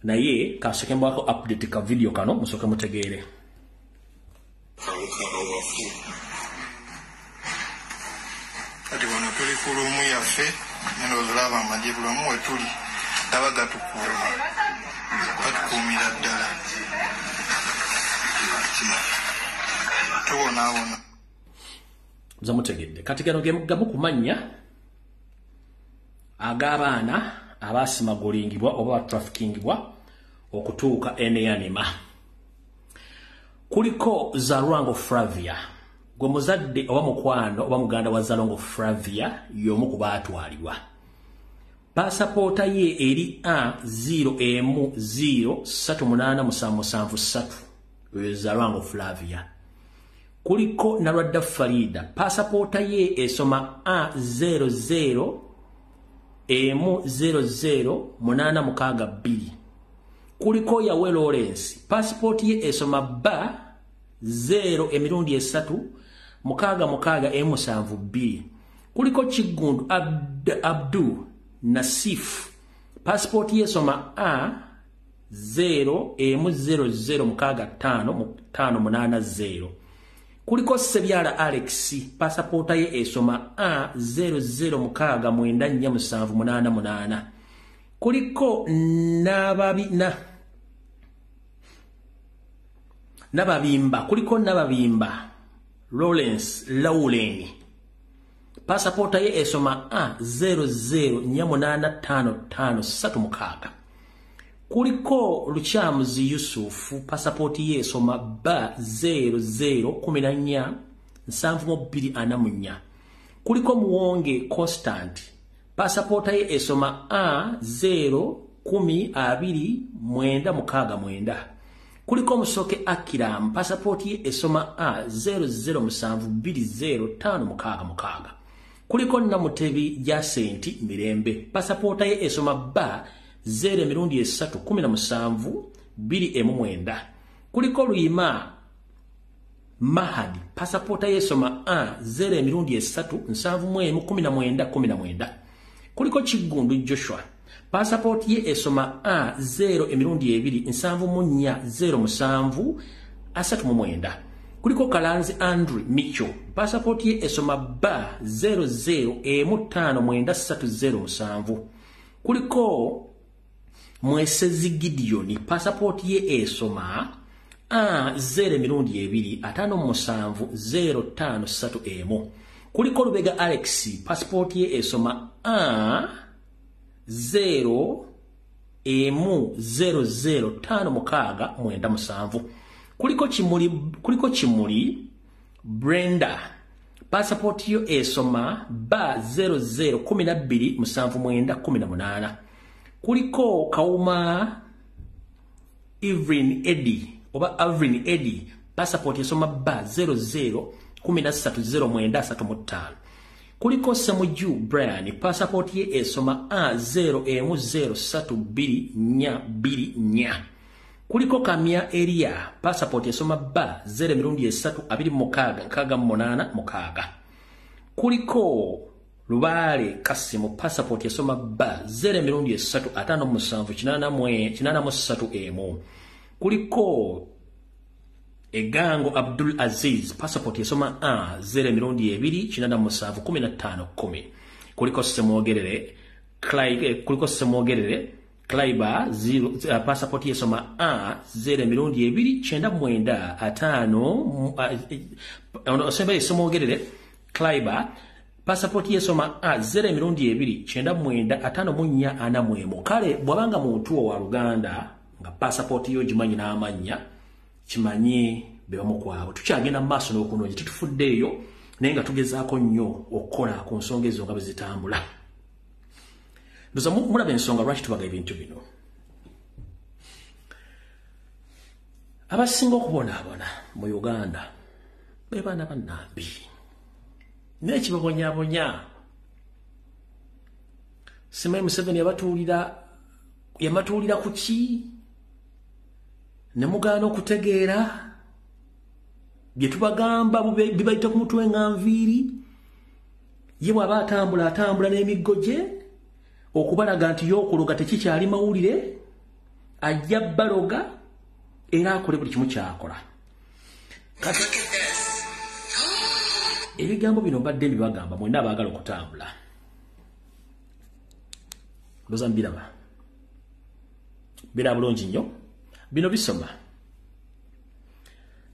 naye kasooke mbwako update ka video kano musooke mutegeere. Kati wano tuli ku luumu yaffe, nendowooza olaba amagye buli omu we tuli gaba gatukuuma, gatukuumira ddala, tubonaabona. Zamutegedde. Kati gano ge gamu ku mannya ag'abaana abasimagulingibwa oba batrafficingibwa okutuuka e Myanmar. Kuliko Zalwango Flavia, gwe muzadde oba mukwano oba muganda wa Zalwango Flavia, y'omu ku baatwalibwa. Paasapoota ye eri A0M0387773, oyo Zalwango Flavia. Kuliko Nalwadda Farida, paasapoota ye esoma A00M00862. Kuliko Yawe Lawrence, pasipooti ye esoma B 0 emirundi 3 6 6 M7 2. Kuliko Kiggundu Abdu Nasif, pasipooti ye esoma A 0 M00 6 5 5 8 0. Kuliko Sebyala Alex, pasapoota ye esoma A 00 6 9 4 7 8 8. Kuliko Nababimba, kuliko Nababimba Lawrence Lauren, pasapoota ye esoma A 00 8 5 5 3 6. Kuliko Lukyamuzi Yusufu, pasapooti ye esoma B 00 14 72 44. Kuliko Muwonge Constant, pasapoota ye esoma A 0 10 2 9 6 9. Kuliko Musoke Akiram, pasapooti ye esoma A 00 7 2 0 5 6 6. Kuliko Namutebi Jacenti Mirembe, pasapoota ye esoma B 0 emirundi 3 17 2 9. Kuliko Luyima Mahadi, pasapoota ye esoma A 0 emirundi 3 71 19 19. Kuliko Kiggundu Joshua, pasapooti ye esoma A 0 emirundi 2 74 07 39. Kuliko Kalanzi Andrew Micho, pasapooti ye esoma B 00 M 5 9 3 0 7. Kuliko Mwesezi Gideon, pasapooti ye esoma A 0 emirundi 2 57 0 5 3 M. Kuliko Lubega Alex, pasapooti ye esoma A 0 M 0 0 5 6 9 7. Kuliko Kimuli Brenda, pasapooti yo esoma B 0 0 12 79 18. Kuliko Kauma Evelyn Eddy oba Avrin Eddy, passport esoma B 00 13 09 35. Kuliko Semuju Brian, passport ye esoma A 0 M 0 3 2 4 2 4. Kuliko Kamia Eria, passport esoma B 0 mirundi 3 26 68 6. Kuliko Lubale Kasimu, passport esoma B 0 mirundi 3 57 83 M. Kuliko Egango Abdul Aziz, passport esoma A 0 mirundi 2 87 15 10. Kuliko Semogerere Clyde, kuliko Semogerere Klaiber passport yesoma A 0 emirundi 2 99 5 ono osemba yesomogerere. Klaiber passport yesoma A 0 emirundi 2 99 54 41. Kale bwabanga muntu wa Uganda nga passport yo gimanyi n'amannya kimanye bebamukwabo. Tukyagenda mu maaso n'okunoonya, tetufuddeeyo naye nga tugezaako nnyo okukola ku nsonga ezo nga bwe zitambula. Ndoza mulaba ensonga lwaki tubaga ebintu bino. Abasinga okubonaabona mu Uganda be baana bannambi, naye kibabonyaabonya. Simanyi Museveni yabatuulira ku ki ne mugaana okutegeera bye tubagamba bibayita ku mutwe nga nviiri. Ye bw'aba atambula atambula n'emiggo gye okubalaga nti y'okuloga tekikyali mawulire, ajja baloga era akole buli kimu kyakola. Kati ebigambo bino mbadde mbibagamba mwenna abaagala okutambula. Ndoza mbiraba biraba bulungi nnyo. Bino bisoma.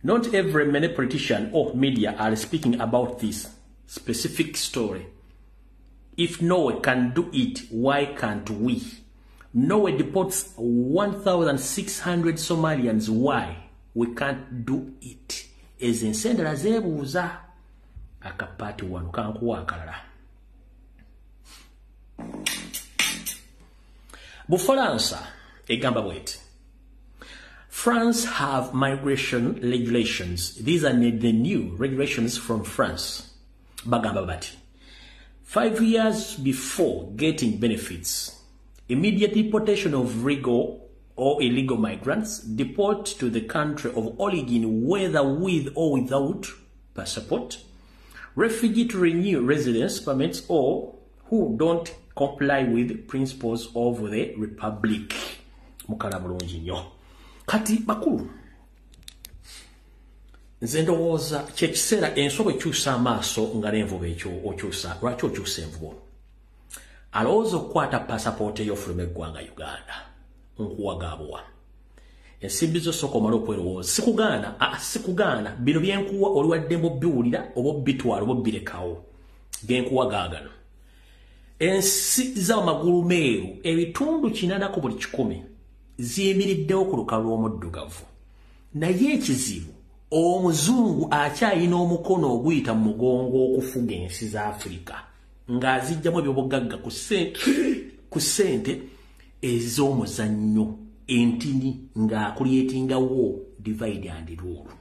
Not every many politician or media are speaking about this specific story. If Norway can do it, why can't we? Norway deports 1,600 Somalians. Why we can't do it? Ezo ensi endala zeebuuza. Akapaati wano kankuwa akalala. Bufalansa egamba bweti. France have migration regulations. These are the new regulations from France. Bagamba bati. 5 years before getting benefits, immediate deportation of legal or illegal migrants, deport to the country of origin, whether with or without passport, refugee to renew residence permits or who don't comply with principles of the republic. Mukala bulungi nnyo. Kati bakulu, nze ndowooza kyekiseera ensobo ekyusa amaaso nga n'envuba okyusa. Lwaki okyusa envubo? Alowooza okukwata passport ey'ofuluma eggwanga Uganda. Nkuwa gaabuwa. Ensimbi zo sooka omale okwerowooza. Sikugaana, sikugaana. Bino byenkuwa oli waddembe obbiwulira oba obbitwala oba obbirekawo. Genkuwa gaagano. Ensi z'amagulu meeru ebitundu 80 ku buli 100 ziyimiriddewo ku lukalu lw'omuddugavu. Naye ekizibu omuzungu akyayina omukono oguyita mu mugongo okufuga ensi za Afrika ng'azijjamu ebyobugagga ku ssente ez'omuzannyo entini ng'akulyetingawo divide and rule.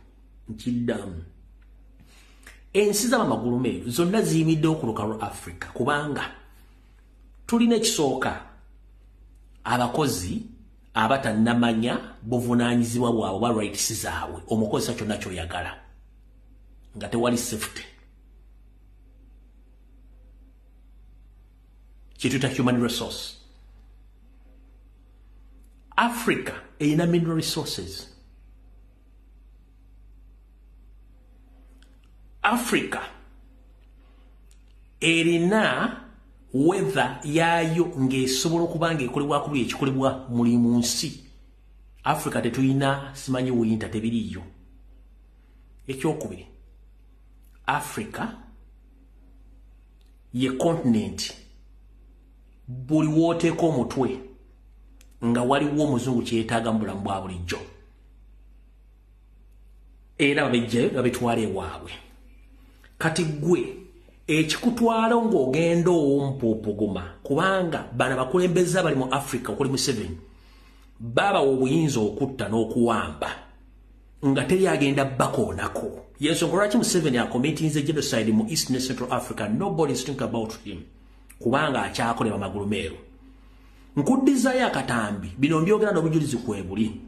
Nkiddamu. Ensi z'amagulu meeru zonna ziyimiriddewo ku lukalu lwa Afrika kubanga tulina ekisooka abakozi abatannamanya buvunaanyizibwa bwabwe oba rights zaabwe. Omukozesa kyonna ky'oyagala nga tewali safety. Kyetuyita human resource. Africa erina mineral resources. Africa erina weather yaayo ng'esobola okuba ng'ekolebwako buli ekikolebwa muli mu nsi. Africa tetulina simanyi winter, tebiriiyo. Ekyokubiri, Africa ye continent buli w'oteeka omutwe nga waliwo omuzungu kyeyetaaga mu bulamu bwa bulijjo, era babijjayo babitwala ewaabwe. Kati ggwe ekikutwala ng'ogenda ow'ompuupuguma, kubanga bano abakulembeze abali mu Africa okuli Museveni babawa obuyinza okutta n'okuwamba nga teri agenda bakoonako. Yensonga lwaki Museveni acommittinze genocide mu East ne Central Africa. Nobody is thinking about him kubanga akyakolebwa magulu meeru. Nkuddizayo akatambi, bino mbyogera n'obujulizi kwebuli.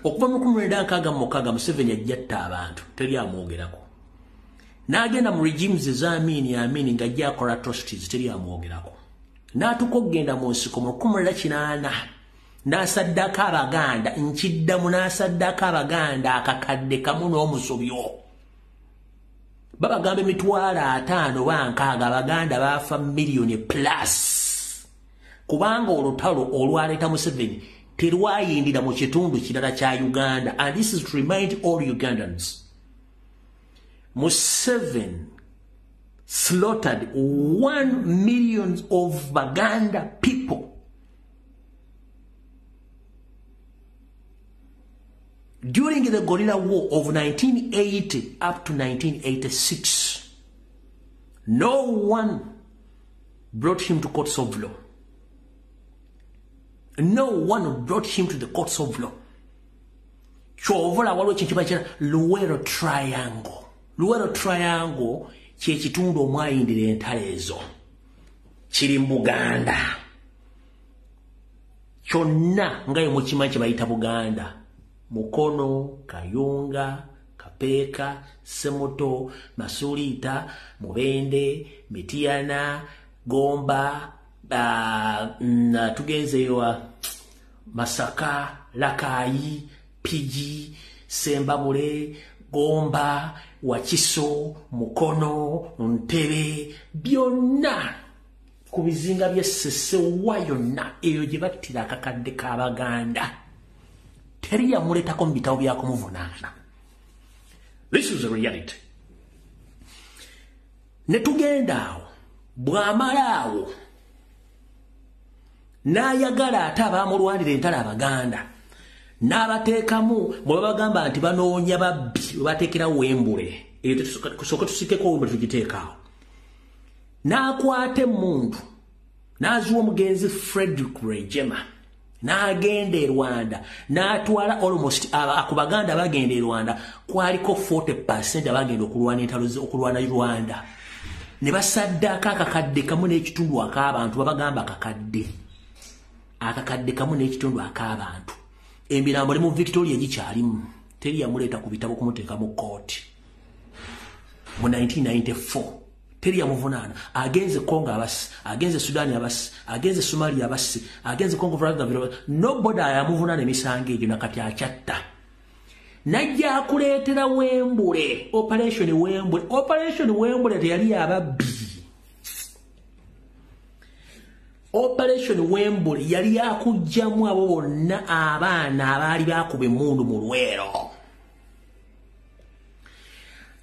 Okuva mu 1966 Museveni ajja atta abantu, teri amwogerako. N'agenda mu regimes eza Amini Amini ng'ajja akola atrocities, teri amwogerako. N'atuuka okugenda mu nsiko mu 1980 n'asaddako Abaganda, nkiddamu n'asaddako Abaganda akakadde kamu n'omusobyo. Babagamba 5,000 oba 60, Abaganda baafa miliyoni plus. Kubanga olutalo olwaleeta Museveni terwayindira mu kitundu kirala kya Uganda. And this is to remind all Ugandans, Museveni slaughtered 1 million of Baganda people during the guerrilla war of 1980 up to 1986. No one brought him to courts of law. No one brought him to the courts of law. Kyovola waliwo ekintu bakira Luwero Triangle. Luwero Triangle kye kitundu omwayindira entalo ezo. Kiri mu Buganda. Kyonna nga ye mukimanyi kye bayita Buganda. Mukono, Kayunga, Kapeeka, Semuto, Masuliita, Mubende, Mityana, Gomba, tugenzeyo Masaka, Lakayi, Pigi, Sembabule, Gomba, Wakiso, Mukono, Ntebe, byonna ku bizinga by'e Ssesewa yonna eyo gye battira akakadde k'Abaganda. Teri yamuleetako mu bitabo bya kumuvunaana. This is the reality. Ne tugenda awo, bw'amala awo n'ayagala ate abaamulwanira entalo Abaganda n'abateekamu bwe babagamba nti banoonya babbi, we bateekerawo Wembule. Eyo tusooke tusikeko Wembule tugiteekaawo. N'akwata emmundu n'aziwa omugenzi Frederick Rwigema n'agenda e Rwanda n'atwala almost ku Baganda abagenda e Rwanda kwaliko 40% abagenda okulwana entalo okulwana Rwanda. Ne basaddaako akakadde kamu n'ekitundu ak'abantu, babagamba akakadde. Akakadde kamu n'ekitundu ak'abantu. Emirambo ne mu Victoria gikyalimu. Teri yamuleeta ku bitabo kumuteeka mu kkooti. Mu 1994 teri yamuvunaana. Agenze Congo abasi, agenze Sudan abasi, agenze Somalia abasi, agenze Congo Brazzaville. Nobody ayamuvunaana emisango egyo nakati akyatta. Najja akuleetera Wembule, Operation Wembule. Operation Wembule teyali ababbi. Operation Wembule yali yakuggyamu abo bonna abaana abaali baakuba emmundu mu Luweero.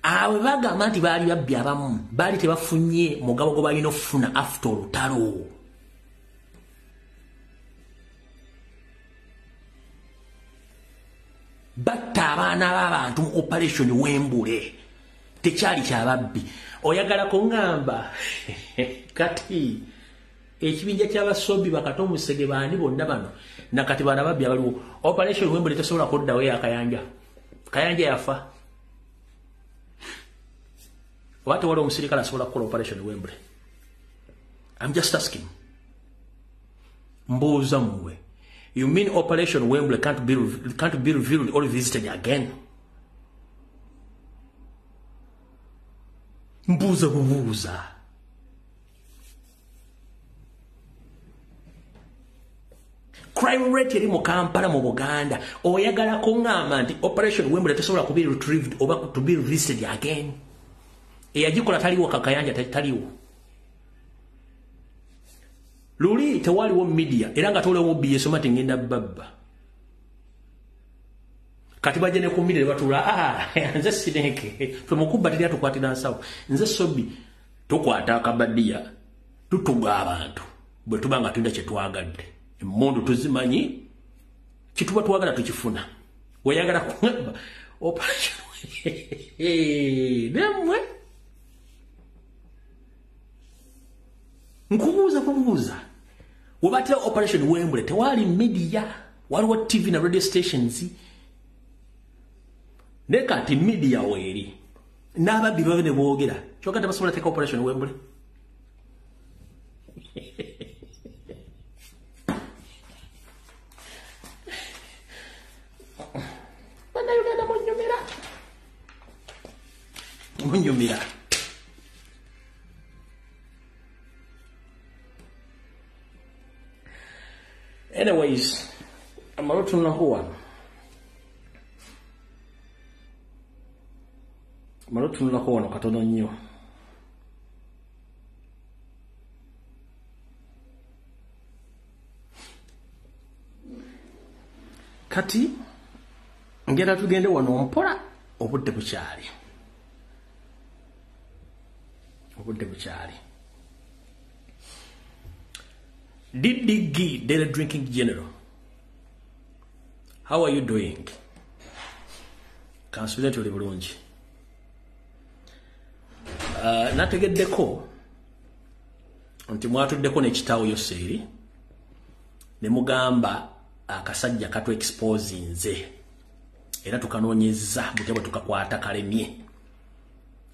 Abo bagamba nti baali babbi abamu, baali tebafunye mugabo gwe balina okufuna after olutalo. Batta abaana b'abantu mu Operation Wembule. Tekyali kyababbi. Oyagala kuŋŋamba kati ekibinja ky'abasobi bakata omusege baani bonna bano nakati bana babbi abaliwo. Operation Wembule tesobola kuddawo eya Kayanja. Kayanja yafa. Oba tewali omusirikale asobola kukola Operation Wembule? I'm just asking. Mbuuza mmwe. You mean Operation Wembley can't be revealed or visited again? Mbuuza bubuuza. Crime rate eri mu Kampala mu Buganda. Oyagala kuŋŋamba nti Operation Wembley tesobola kuba retrieved oba to be revisited again? Eyagikola taliwo, Kakayanja taliwo. Luli tewaliwo media era nga tolewo BS mati ngenda babba. Kati bajja ne ku media ne batula, nze sineke. Ffe mukubba teri atukwatira nsawo. Nze Sobi tukwata akabadiya tutuga abantu bwe tuba nga tulina kye twagadde. Emmundu tuzimanyi, kituba twagala tukifuna. Weyagala kugamba operation nemwe nkubuuza kubuuza. Webatera Operation Wembley tewali media, waliwo TV na radio stations. Ne kati media weeri n'ababbi babe ne boogera, kyokka tebasobola teeka Operation Wembley. Bannayuganda munyumira, munyumira. Anyways, amalo tunulako wano. Amalo tunulako wano katono nnyo. Kati ngenda tugende wano mpola, obudde bukyali. Obudde bukyali. DDG, Daily Drinking General. How are you doing? Kansuubire nti oli bulungi. Nategeddeko nti mwatuddeko n'ekitaawo Yoseeri ne mugamba akasajja katu exposinze era tukanoonyezza butya bwe tukakwata kalemye.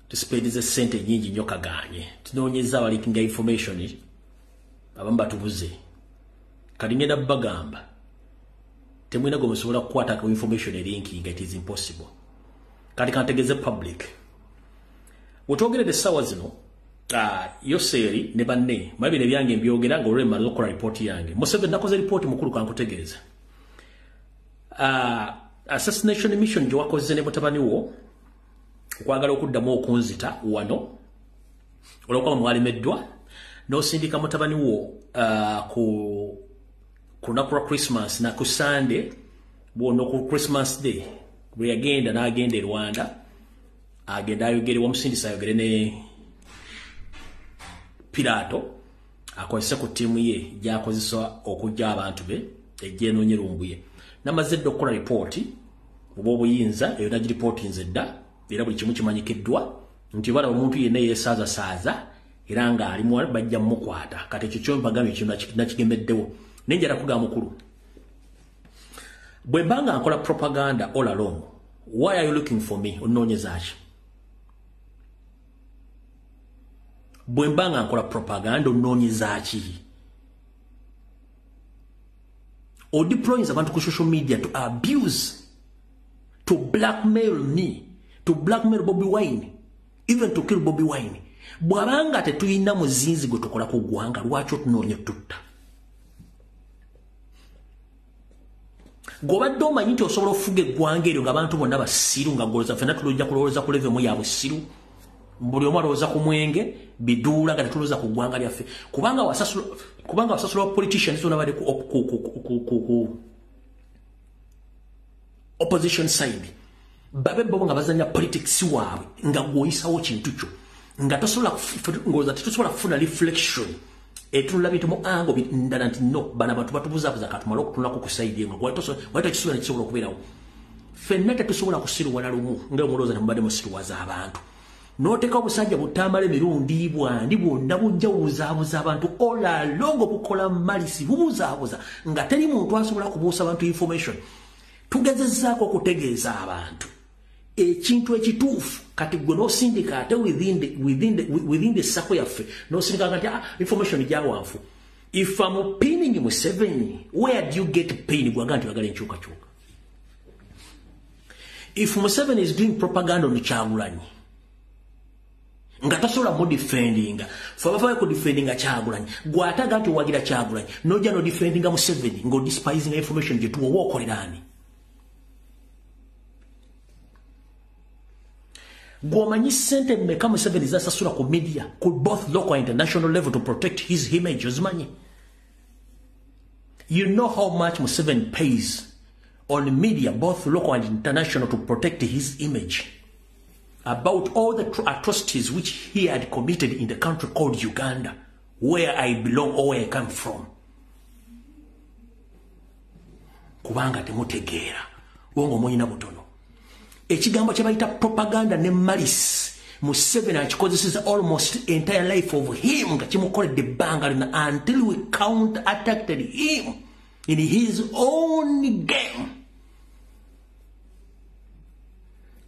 Tusipedize ssente nnyingi nnyo kagaanye. Tunoonyezza abaleakinga information abamu batubuze. Kati ngenda bagamba temwina gwe musobola kukwata ku information elinkinga, it is impossible. Kati kantegeeze public. Wetwogeredde essaawa zino, Yoseeri ne banne, mabi ne byange mbyogera nga olw'emala okukola ripooti yange. Museveni nakoze ripooti mukulu kankutegeeza. Assassination mission gye wakoze ne mutabani wo okwagala okuddamu okunzita wano olw'okuba mwalemeddwa n'osindika mutabani wo ku lunaku lwa Christmas na ku Sunday bw'ono ku Christmas Day bwe yagenda n'agenda e Rwanda agenda ayogere, wamusindisa ayogere ne Pilato akozese ku ttiimu ye gy'akozesa okuggya abantu be ejja enoonye Lumbuye. Namaze dda okukola ripooti oba obuyinza eyo nagiripootinze dda era buli kimu kimanyikiddwa nti balaba omuntu yenna yeesaazasaaza era ng'alimu bajja mmukwata. Kati ekyo kyo mbagambye kino nakigemeddewo. Naye njala kugamba mukulu, bwe mba nga nkola propaganda all along, why are you looking for me? Onnoonyeza ki? Bwe mba nga nkola propaganda onnoonyeza ki? Odeploying abantu ku social media to abuse, to blackmail me, to blackmail Bobi Wine, even to kill Bobi Wine. Bw'abanga tetulina muzinzi gwe tukola ku ggwanga, lwaki otunoonya tutta? Gw'obadde omanyi nti osobola okufuga eggwanga eryo ng'abantu bonna basiru, nga golooza ffenna tulojja kulowooza ku level ya busiru, buli omu alowooza ku mwenge biduula nga tetulowooza ku ggwanga lyaffe. Kubanga wasasula politicians bonna bali ku opposition side, babe bo nga bazanya politics waabwe nga gw'oyisawo kintu kyo nga tosobola ng'olowooza tetusobola kufuna reflection etunula bintu mu ango ndala nti no bano abantu batubuzaabuza katumale okutunulako ku side eno. Wali tokisuubira nekisobola okubeerawo. Ffenna tetusobola kusiruwala lumu nga omulowooza nemubadde musiruwaza abantu. N'oteeka obusajja butamala emirundi bwandi bwonna bujja bubuzaabuza abantu all along, bukola malisi bubuzaabuza nga teri muntu asobola kubuusa abantu information. Tugezezzaako okutegeeza abantu ekintu ekituufu, kati gwe n'osindika ate within the circle yaffe n'osindika nti information gyawanfu. If I'm pinning Museveni, where do you get pain? Gwaga nti bagala enkyukakyuka. If Museveni is doing propaganda on Kyagulanyi nga tasobola mu defendinga, fe abavayo ku defendinga Kyagulanyi, gw'ataga nti owagira Kyagulanyi n'ojja no defendinga Museveni ng'odespising information gye tuwa, oba okolera ani? Gw'omanyi ssente mmeka Museveni z'asasula ku media ku both local and international level to protect his image? Ozimanyi? You know how much Museveni pays on media, both local and international, to protect his image about all the atrocities which he had committed in the country called Uganda, where I belong or where I come from? Kubanga temutegeera, wongo muyina butono. Ekigambo kye bayita propaganda ne malice, Museveni akikozeseza almost entire life of him nga kimukoledde ebbanga lyonna until we counter attacked him in his own game.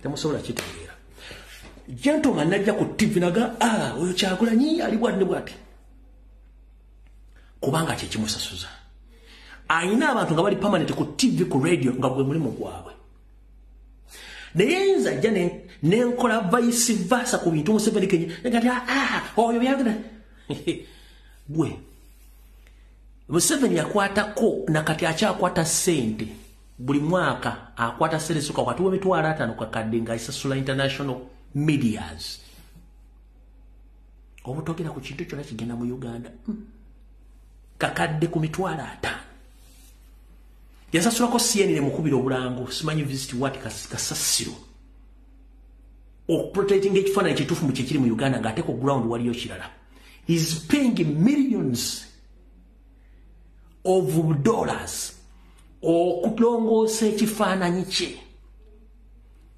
Temusobola kitegeera. Gentleman najja ku TV naga oyo Kyagulanyi ali bwati ne bwati, kubanga kye kimusasuza. Ayina abantu nga bali permanent ku TV, ku radio, nga gwe mulimu gwabwe. Naye nze ajja nenkola vice versa ku bintu Museveni kenya nagati oyo byagala gwe. Museveni yakwatako nakati akyakwata ssente buli mwaka, akwata ssente suka wakati w'emitwalo 50 kakadde nga isasula international medias obutogera ku kintu kyonna kigenda mu Uganda. Kakadde ku 50,000. Yasasulako CNN mukubira obulango simanyi visit what kasasiro. Okuprotecting ekifaananyi kituufu mu kyekiri mu Uganda ng'ate ku ground waliyo kirala. Is paying millions of dollars okulongoosa ekifaananyi kye.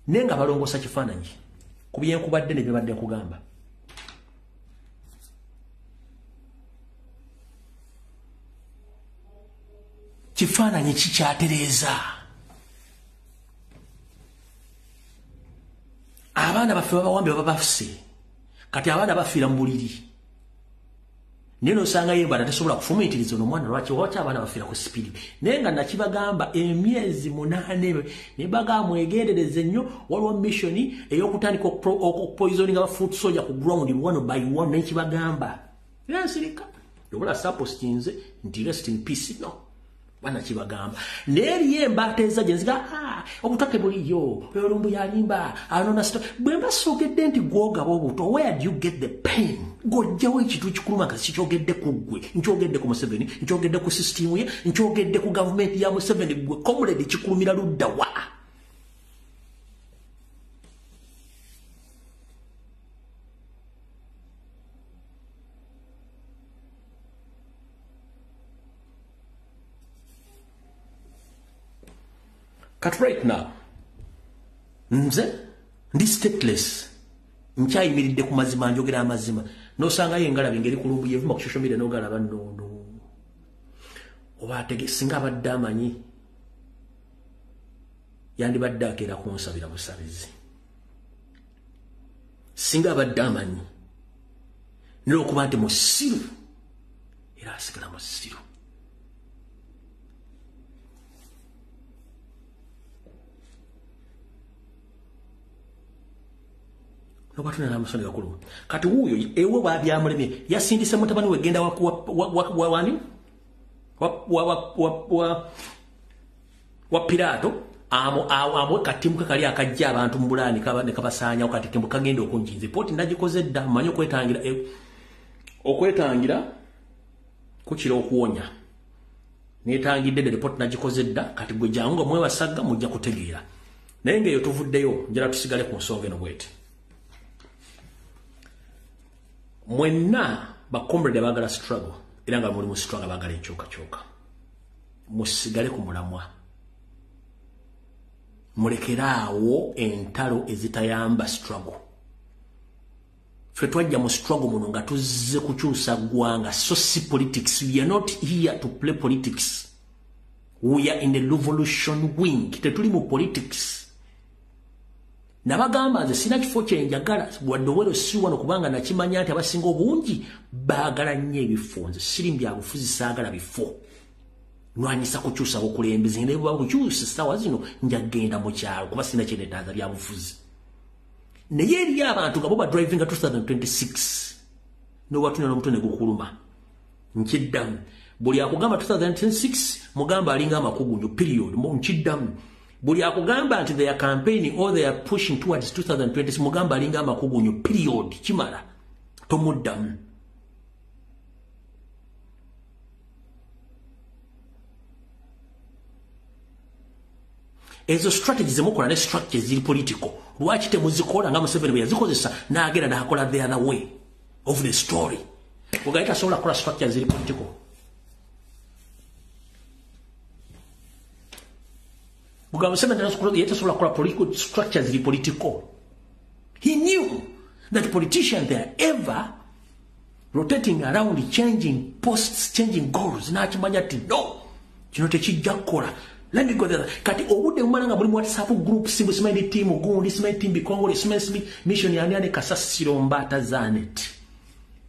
Naye nga balongoosa kifaananyi ku byenkubadde ne byebadde nkugamba. Kifaananyi kikyatereeza. Abaana baffe babawambye babafuse. Kati abaana bafiira mu buliri. Naye n'osangayo embala tesobola kufumiitiriza ono omwana lwaki abaana bafiira ku sipidi. Naye nga nakibagamba emyezi 8 ne bagamba mwegendereze nnyo, waliwo mission ey'okutandika okupoisoninga ba foot soldier ku ground one by one, ne kibagamba. Era nsirika. Obula sapostinze nti rest in peace no. Bana kibagamba. Naye eriyo embaata eza gye nziga obutake buliyo, olumbu yalimba, anona sto. Bwe mba soogedde nti gw'ogaba obuto, where do you get the pain? Gojjawo ekintu kikuluma nga sikyogedde ku ggwe, nkyogedde ku Museveni, nkyogedde ku system ye, nkyogedde ku gavumenti ya Museveni, ggwe comrade kikulumira ludda wa? Kati right now, nze ndi stateless, nkyayimiridde ku mazima, njogera amazima. N'osangayo engalabi ngeri ku lumbu yevuma ku social media n'ogalaba nnono. Oba atege singa abadde amanyi, yandibadde akeera kunsabira busabizi. Singa abadde amanyi, n'okuba nti musiru, era asigala musiru. Nobatuna na musonga kuluma. Kati huyo ewe babyamulemye yasindise mutabani we genda wa wani wa Pilato amo katimu kali akajja abantu mbulani ne kabasanya kati timbu kagenda okunjinze poti ndagikoze dda manyo kwetangira okwetangira kukira okuwonya netangidde de report nagikoze dda kati gwe jangu mwebasaga mujja kutegeera naye ngeyo tuvuddeyo njala tusigale ku nsonga eno bwete. Mwenna ba comrade abagala struggle era nga muli mu struggle abagala enkyukakyuka musigale ku mulamwa, mulekeraawo entalo ezitayamba struggle. Ffe twajja mu struggle muno nga tuzze kukyusa ggwanga, so si politics. We are not here to play politics, we are in the revolution wing. Tetuli mu politics. Nabagamba nze sina kifo kye njagala wadde owero si wano kubanga nakimanya nti abasinga obungi baagala nnyo ebifo. Nze siri mu byabufuzi, saagala bifo. Nwanisa kukyusa bukulembeze, naye bwe bukyusa essaawa zino nja kugenda mu kyalo kuba sina kye neetaaza byabufuzi. Naye eriyo abantu nga bo badrivinga 2026 n'obatuna n'omutwe ne gukuluma. Nkiddamu, buli akugamba 2026 mugamba alinga amakugunyu period. Nkiddamu, buli akugamba nti they are campaigning or they are pushing towards 2026 mugamba alinga amakugunyu period. Kimala tomuddamu. Ezo strategies zemukola ne structures ziri political, lwaki temuzikola nga Museveni bwe yazikozesa n'agenda n'akola the other way of the story? Ogaita sobola kukola structures ziri political. Political structures ziri political. He knew that politicians they are ever rotating around, changing posts, changing goals. N'akimanya nti no, kino tekijja kukola. Let me go there. Kati obudde mumala nga muli mu WhatsApp group, simanyi team gundi, simanyi team bikongole, simanyi mission yani ane kasasiro mbata zanet.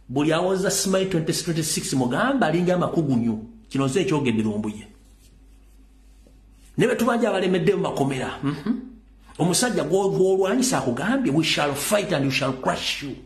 Buli awoza simanyi 2026 mugamba alinga amakugunyu. Kino nze ekyogedde Lumbuye. Nebe tubanja abalemedde mu makomera. Omusajja gw'olwanyisa akugambye we shall fight and we shall crush you.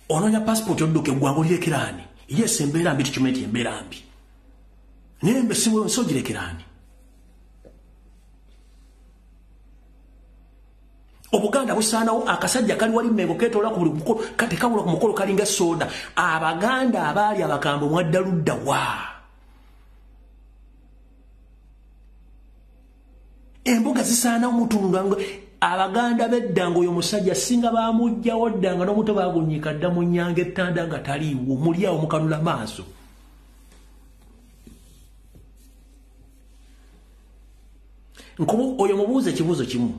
Onoonya passport odduka eggwanga olirekeraani. Yes, embeera mbi, tukimanyi nti embeera mbi. Naye nsi ogirekeraani. Obuganda busaanawo, akasajja kali wali Mmengo keetoola ku buli mukolo, tekabula ku mukolo kalinga soda. Abaganda abaali abakambwe mwadda ludda wa? Embuga zisaanawo mutunula. Abaganda b'edda ng'oyo musajja singa bamuggyawo dda nga n'omuto bagunnyika dda mu nnyanga ettanda nga taliiwo, muli awo mukanula maaso. Oyo mubuuze ekibuuzo kimu.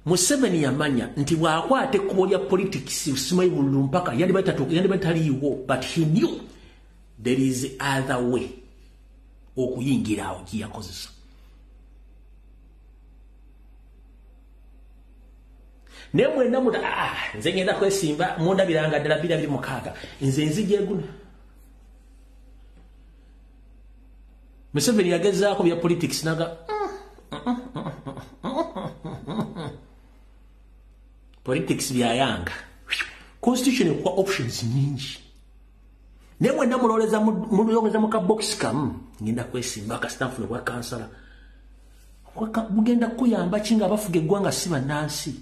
Museveni yamanya nti bw'akwata ekkubo lya politics simanyi bululu mpaka yandiba taliiwo, but he knew there is other way okuyingira awo gye yakozesa. Naye mwenna muta nze ngenda kwesimba mundabiranga ddala 2026 nze nzija eguna. Museveni yagezaako bya politics naga politics byayanga. Constitution ekuwa options nyingi. Naye mwenna mulowooza mu ka box kamu ngenda kwesimba kasita nfune bwa kansala. Bugenda kuyamba ki nga abafuga eggwanga si bannansi?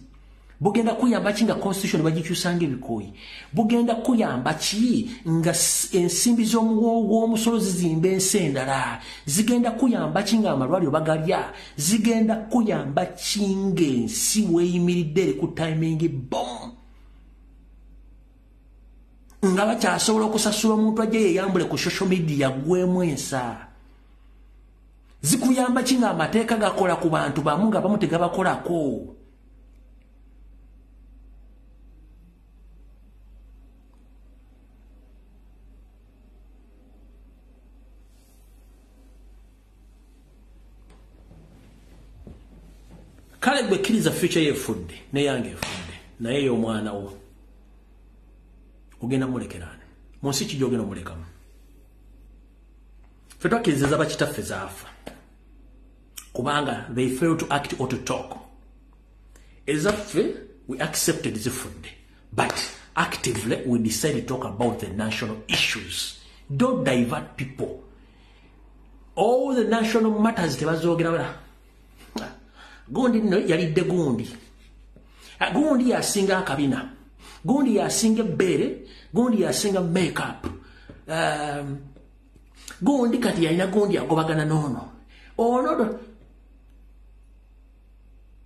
Bugenda kuyamba ki nga constitution bagikyusanga ebikooyi? Bugenda kuyamba ki nga ensimbi z'omuwoowo zizimba ensi endala? Zigenda kuyamba ki nga amalwaliro bagalya? Zigenda kuyamba ki ng'ensi weeyimiridde eri ku timing bomb? Nga bakyasobola okusasula omuntu ajje yeeyambule ku social media gwemu ensa. Zikuyamba ki nga amateeka gakola ku bantu bamu nga bamu tegabakolako? Kale gwe kkiriza future yefudde neyange efudde, naye y'omwana wo ogenda mulekeraani mu nsi ki gy'ogenda omulekamu? Ffe twakkiriza bakitaffe zaafa kubanga they fail to act or to talk. Ezaffe we accepted zifudde, but actively we decided to talk about the national issues. Don't divert people. All the national matters tebazoogera bala. Gundi nno yalidde gundi. Gundi yasinga akabina. Gundi yasinga ebbeere. Gundi yasinga makeup. Gundi kati yalina gundi agobagana n'ono. Ono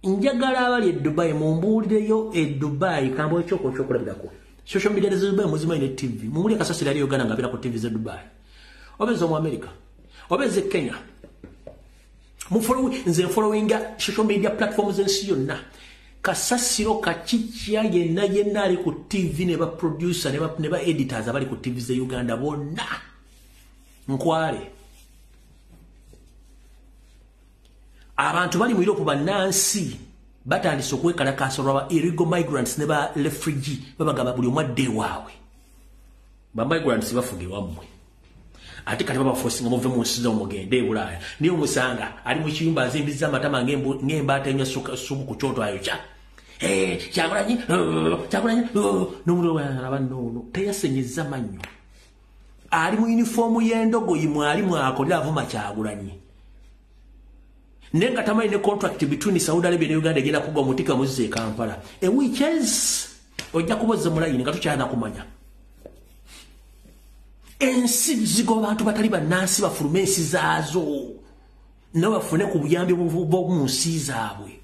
njagala abali e Dubai mumbuulireyo e Dubai kambo ekyokulabirako. Social media z'e Dubai muzimanyi ne TV. Mumuli akasasiro ali Uganda ng'abeera ku TV z'e Dubai. Oba ez'omu America. Oba ez'e Kenya. Nze followinga social media platforms ensi yonna. Kasasiro kakikya yenna yenna ali ku TV ne ba producer ne ba editors abali ku TV ze Uganda bonna. Nkwale. Abantu bali mu Europe bannansi batandise okwekalakaasa olwa illegal migrants ne ba refugee babagamba buli omu adde ewaabwe. Ba migrants bafuga ewammwe. Ate kati babaforcinga muve mu nsi zammwe mugende e Bulaaya. Naye omusanga ali mu kiyumba azimbizza amatama ng'embaata enywa ssupu ku kyoto ayokya. Kyagulanyi, Kyagulanyi, n'omuliro alaba nno teyasenyezza mannyo. Ali mu yunifoomu y'endogoyi mwali mwakolera avuma Kyagulanyi. Naye nga tamanyi ne contract between Saudi Arabia ne Uganda egenda kugwa omutika muzze e Kampala. A which is ojja kubozza mu layini nga tukyalina kumanya. Ensi zigoba abantu batali bannansi bafulume ensi zaazo nabo bafune ku buyambi bw'omu nsi zaabwe.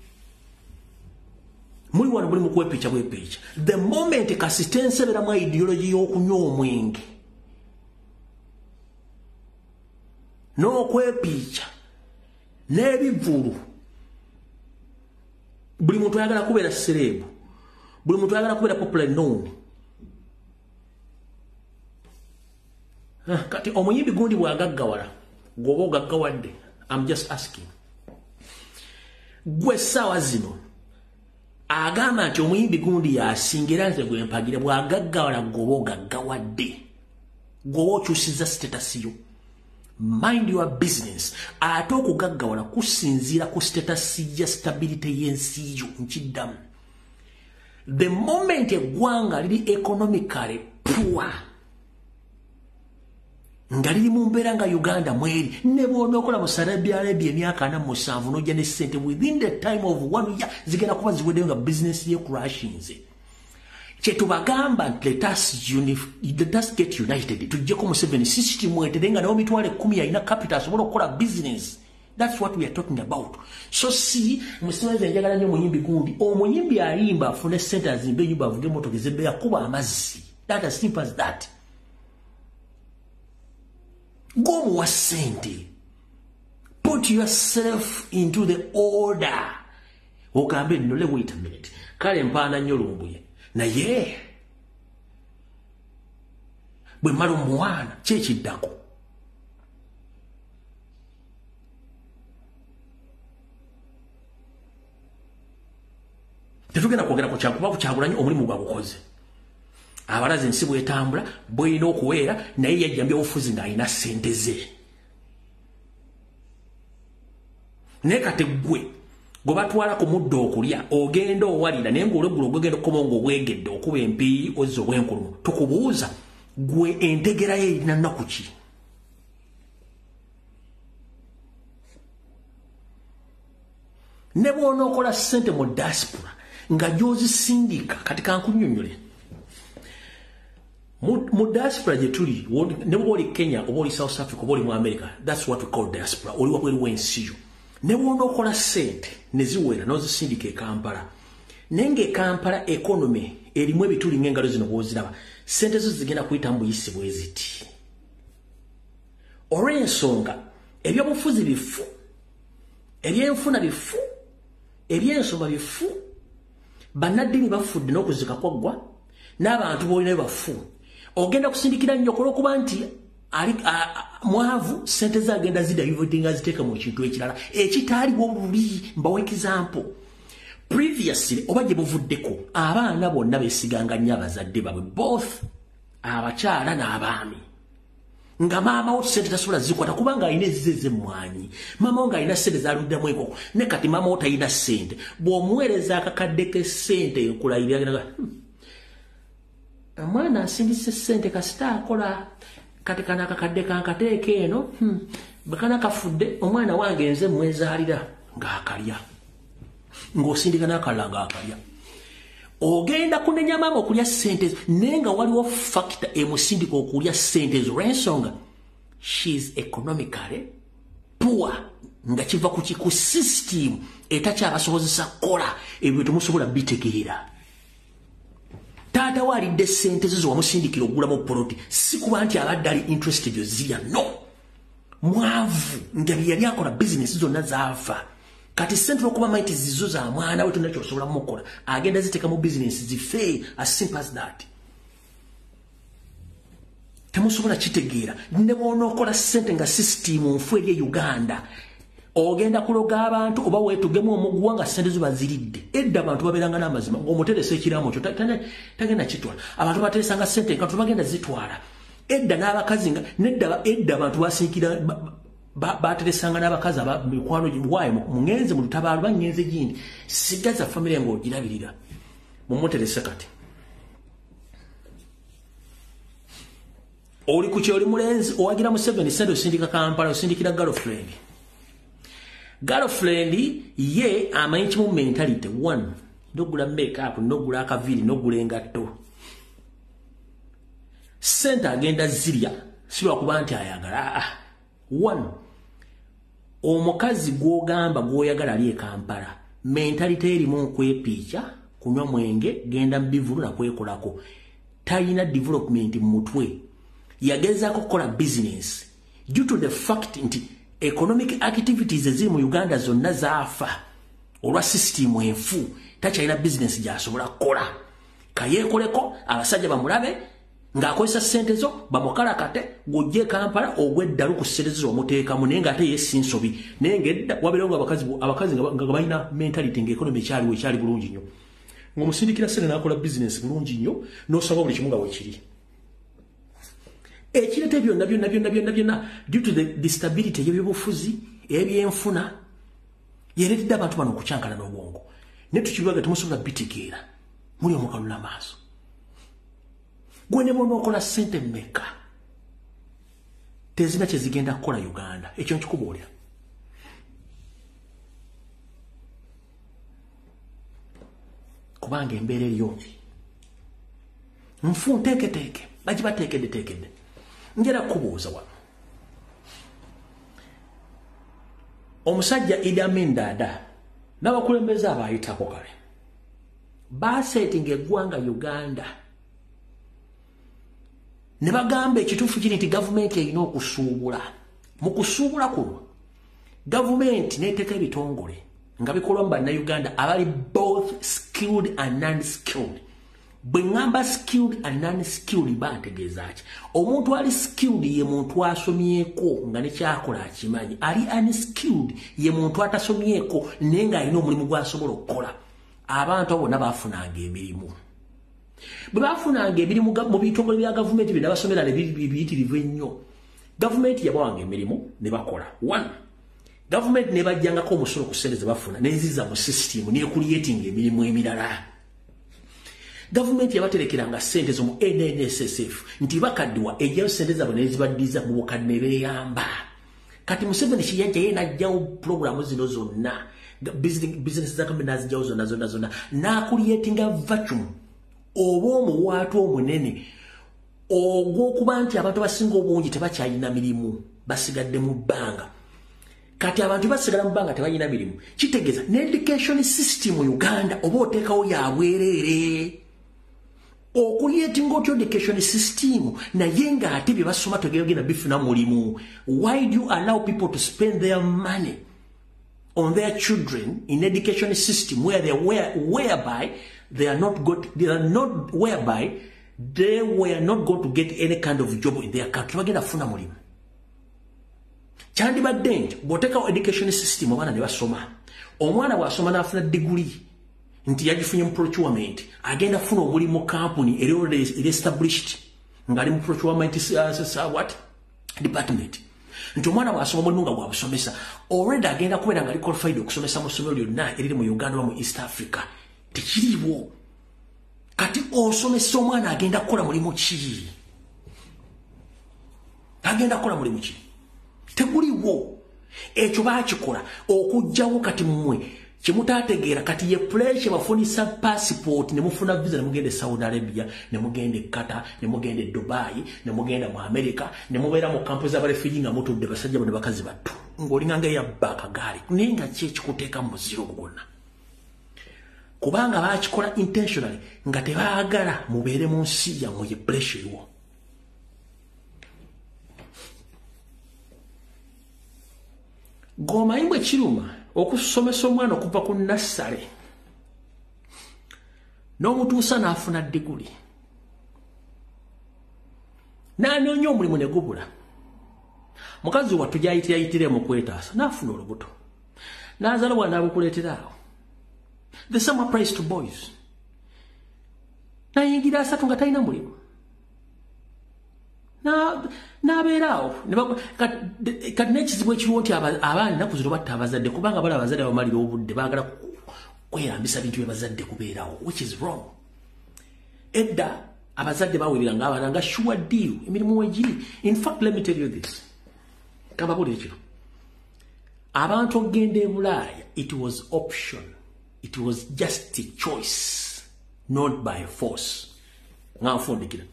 Muli wano buli mu kwepicha bwepicha. The moment kasita enseberamu ideology y'okunywa omwenge n'okwepicha n'ebivvulu, buli muntu ayagala kubeera celeb, buli muntu ayagala kubeera popular known. Kati omuyimbi gundi bw'agaggawala, gw'oba ogaggawadde, I'm just asking. Gwe essaawa zino agamba nti omuyimbi gundi yasinga era nze gwe mpagira, bw'agaggawala gw'oba ogaggawadde, gw'oba okyusizza status yo. Mind your business. Ate okugaggawala kusinziira ku status ya stability y'ensi yo, nkiddamu. The moment eggwanga liri economically poor, nga liri mu mbeera nga Uganda mweri, ne bw'onookola mu Saudi Arabia emyaka 47 n'ojja ne ssente within the time of 1 year zigenda kuba ziweddeyo nga bizinesi ye crashinze. Kye tubagamba nti let us get united, tuggyeko Museveni system etere nga nawo 10,000 alina capital asobola okukola business. That's what we are talking about. So si Museveni njagala nnyo omuyimbi gundi, omuyimbi ayimba afune ssente azimbe ennyumba avuge emmotoka ez'ebbeeyi akuba amazzi. That as simple as that. Go sente. Put yourself into the order. Ogambe nno, wait a minute. Kale mpaana nnyo Lumbuye. Naye bwe mmala omuwaana ki ekiddako? Tetugenda kwogera ku kyakuba Kyagulanyi omulimu gwagukoze. Abalaze ensi bwetambula bw'erina okuweera, naye yajja mu byobufuzi ng'alina ssente ze. Naye kati ggwe gwe batwala ku muddo okulya ogenda owalira, naye ng'olweggulo gwegenda okukoma ng'obwegedde okuba empiiyi ozza obwenkulumu. Tukubuuza ggwe entegera yo erina nnaku ki? Ne bw'onookola ssente mu diaspora nga gy'ozisindika, kati kankunnyonnyole. Mu diaspora gye tuli, ne bw'oba oli Kenya oba oli South Africa oba oli mu America, that's what we call diaspora, oli wabweru w'ensi yo. Ne bw'onookola ssente ne ziwera n'ozisindika e Kampala, naye ng'e Kampala economy erimu ebituli ng'engalo zino bw'oziraba, ssente zo zigenda kuyita mu buyisi bwe ziti. Olw'ensonga ebyobufuzi bifu, ebyenfuna bifu, ebyensoma bifu, bannaddiini bafudde n'okuzika kwaggwa, n'abantu b'olinayo bafu. Ogenda kusindikira nnyo olw'okuba nti ali mwavu, ssente ze agenda zidaivotinga ziteeka mu kintu ekirala ekitaaliwo luli. Mbawa example. Previously oba gye buvuddeko, abaana bonna beesiganga nnyo abazadde baabwe, both abakyala n'abaami. Nga maama wo ssente tasobola zikwata kubanga alina ezize ez'emmwanyi, maama wo ng'alina ssente z'aluddamu enkoko, ne kati maama wo talina ssente. Bw'omuweereza akakadde k'essente enkulayirira agenda, omwana asindise ssente kasita akola, kati kano akakadde kankateeka eno, bwe kana kafudde omwana wange nze mwezaalira ng'akalya, ng'osindika n'akalala ng'akalya. Ogenda kunenya maama okulya ssente ezo, naye nga waliwo factor emusindika okulya ssente ezo olw'ensonga she is economically poor, nga kiva ku ku system etakyabasobozesa kukola ebyo temusobola bitegeera. Taata we alidde ssente zo wamusindikira okugulamu poloti, si kuba nti abadde ali interested ozirya, no. Mwavu nga bye yali akola bizinesi zonna zaafa. Kati ssente olw'okuba manyi nti zizo za mwana we tolina ky'osobola mukola, agenda ziteeka mu bizinesi zife, as simple as that. Temusobola kitegeera. Ne bw'onookola ssente nga system nfu eri e Uganda, ogenda kuloga abantu oba weetugemu omuguwa nga ssente zo baziridde. Edda abantu babeeranga n'amazima, ng'omuteresa ekiraamo kyo tagenda kitwala. Abantu bateresanga ssente enkantu bagenda zitwala. Edda n'abakazi nga nedda, edda abantu basinkira bateresanga n'abakazi aba mikwano waayo muŋŋenze mu lutabaalo baŋŋenze gindi, sigaza famire ng'ogirabirira. Mumuterese kati. Oli ku kyoli mulenzi owagira Museveni ssente osindika Kampala, osindikira girlfriend. Girlfriend ye amanyi kimu mentality one, n'ogula make-up, n'ogula akaviiri, n'ogula engatto. Ssente agenda zirya si lwakuba nti ayagala. One, omukazi gw'ogamba gw'oyagala ali e Kampala, mentality erimu nkwepiica, kunywa mwenge, genda mu bivvulu na kwekolako. Talina development mu mutwe. Yagezaako kukola business due to the fact nti economic activities eziri mu Uganda zonna zaafa olwa system enfu, takyalina business gy'asobola kukola. Kayeekoleko abasajja bamulabe ng'akozesa ssente zo bamukalakate, gw'ojja e Kampala ogwa eddalu ku ssente zo omuteekamu, naye ng'ate ye si nsobi. Naye ng'edda wabeerawo nga abakazi nga balina mentality ng'economy ekyaliwo ekyali bulungi nnyo, ng'omusindikira ssente n'akola business bulungi nnyo, n'osanga buli kimu nga weekiri. Ekireeta byonna byonna byonna byonna byonna due to the stability y'ebyobufuzi, ebyenfuna, yeereetedde abantu bano okukyankala n'obwongo. Naye tukibaga temusobola bitegeera, muli omukalula maaso. Gwe ne bw'onookola ssente mmeka, tezina kye zigenda kukola Uganda. Ekyo nkikubuulira. Kubanga embeera eriyo nfu nteeketeeke, bagibateekeddeteekedde. Njera kubuuza wano. Omusajja Idi Amin Dada n'abakulembeze abaayitako kale baaseetinga eggwanga Uganda ne bagamba ekituufu kiri nti gavumenti erina okusuubula. Mu kusuubula kuno gavumenti n'eteeka ebitongole nga bikolwa mu bannayuganda abali both skilled and non-skilled. Bwe ŋŋamba skilled and non-skilled bantegeeza ki? Omuntu ali skilled ye muntu asomyeko nga ne kyakola akimanyi. Ali unskilled ye muntu atasomyeko naye ng'alina omulimu gw'asobola okukola. Abantu abo bonna baafunanga emirimu. Bwe baafunanga emirimu mu bitongole bya gavumenti bye nabasomera ne biyitirivu ennyo, gavumenti yabawanga emirimu ne bakola. One, gavumenti ne bajjangako omusolo ku ssente ze bafuna n'eziza mu system n'ecreatinga emirimu emirala. Gavumenti yabaterekeranga ssente zo mu NNSSF nti bakaddiwa ejjayo ssente zaabwe ne zibaddiza mu bukadde ne beeyamba. Kati Museveni kiyajja ye n'aggyawo pulogulaamu zino zonna, bizinesi za gavumenti n'azijjawo zonna zonna zonna, n'acreatinga vacuum oba omuwaatwa omunene ogw'okuba nti abantu abasinga obungi tebakyalina mirimu, basigadde mu bbanga. Kati abantu basigala mu bbanga tebalina mirimu, kitegeeza ne education system mu Uganda oba oteekawo ya bwereere. Ocreatinga otya education system naye ng'ate bye basoma tegenda bifuna mulimu? Why do you allow people to spend their money on their children in education system where they where, whereby they are not got they are not whereby they were not going to get any kind of job in their country? Bagenda funa mulimu. Kyandibadde nti bw'oteekawo education system, abaana ne basoma, omwana bw'asoma n'afuna diguli nti yagifunye mu procurement, agenda funa omulimu kampuni eri already established ng'ali mu procurement what department. Nti omwana bw'asoma omulimu nga gwabusomesa, already agenda kubeera nga ali qualified okusomesa mu ssomero lyonna eriri mu Uganda oba mu East Africa. Tekiriiwo. Kati osomesa omwana agenda kukola mulimu ki? Agenda kukola mulimu ki? Teguliwo. Ekyo baakikola okuggyawo. Kati mmwe kyemutaategeera, kati ye pressure bafunisa passport ne mufuna visa ne mugenda e Saudi Arabia, ne mugenda e Qatar, ne mugenda e Dubai, ne mugenda mu America, ne mubeera mu kampu z'abarefugee nga mutudde, basajja bano bakazi battu, ng'olinganga eyabba akagaali. Naye nga ki ekikuteeka mu muziro gwonna? Kubanga baakikola intentionally nga tebaagala mubeere mu nsi yammwe. Ye pressure eriwo. G'omanyi bwe kiruma okusomesa omwana okuva ku nursery n'omutuusa n'afuna diguli, n'anoonya omulimu ne gubula. Mukazi wattu gyayitira mu kwetaasa n'afuna olubuto n'azaala bwana n'abukuleetera awo. The same applies to boys. Nayingira 30 nga talina mulimu, n'abeera awo. Kati n'ekizibu ekiriwo nti abaana ennaku zino batta abazadde kubanga bala abazadde bamalira obudde, baagala kweyambisa bintu bye bazadde kubeerawo, which is wrong. Edda abazadde baweereranga abaana nga sure deal, emirimu wegiri. In fact, let me tell you this, kababuulire kino: abantu okugenda e Bulaaya, it was option, it was just a choice, not by force. Nga nfundikira,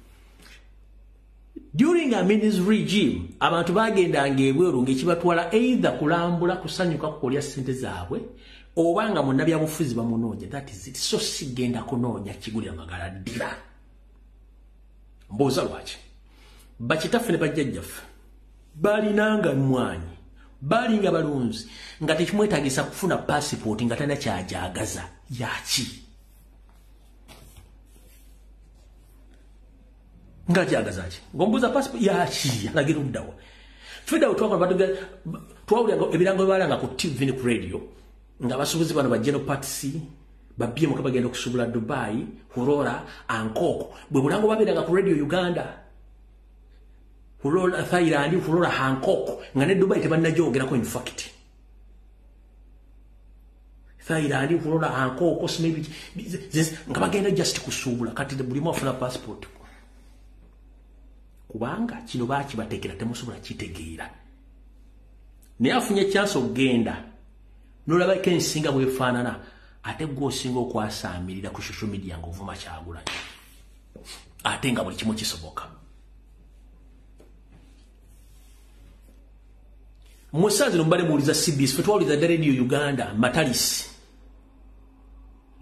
during Amin's regime abantu bagendanga ebweru ng'ekibatwala either kulambula, kusanyuka, kukolya ssente zaabwe, oba nga munnabyabufuzi bamunoonya. That is it. So sigenda kunoonya kigulira magala ddira. Mbuuza lwaki bakitaffe ne bajjajjaffe balinanga mwanyi, balinga balunzi, nga tekimwetagisa kufuna pasipooti nga talina kyajagaza yaki nga kyagaza ki ng'ombuuza passport yaki alagira luddawa. Fedda twawulira ebirango byebalanga ku TV ne ku radio nga abasuubuzi bano ba General Parts babyemuka bagenda okusuubula Dubai, Hurola, Hancock. Bwe bulango babeeranga ku Radio Uganda, Hurola Thailand, Hurola Hancock, nga ne Dubai tebannagyogerako. In fact, Thailand, Hurola, Hancock, nga bagenda just kusuubula. Kati buli mu afuna passport. Kubanga kino bakibateekera temusobola kitegeera. Naye afunye chance okugenda n'olabako ensinga bw'efaanana, ate gwe osinga okwasaamirira ku social media ng'ovuma Kyagulanyi, ate nga buli kimu kisoboka. Mu ssaawa zino mubadde muwuliza CBS, ffe twawuliza dda Radio Uganda Matalisi,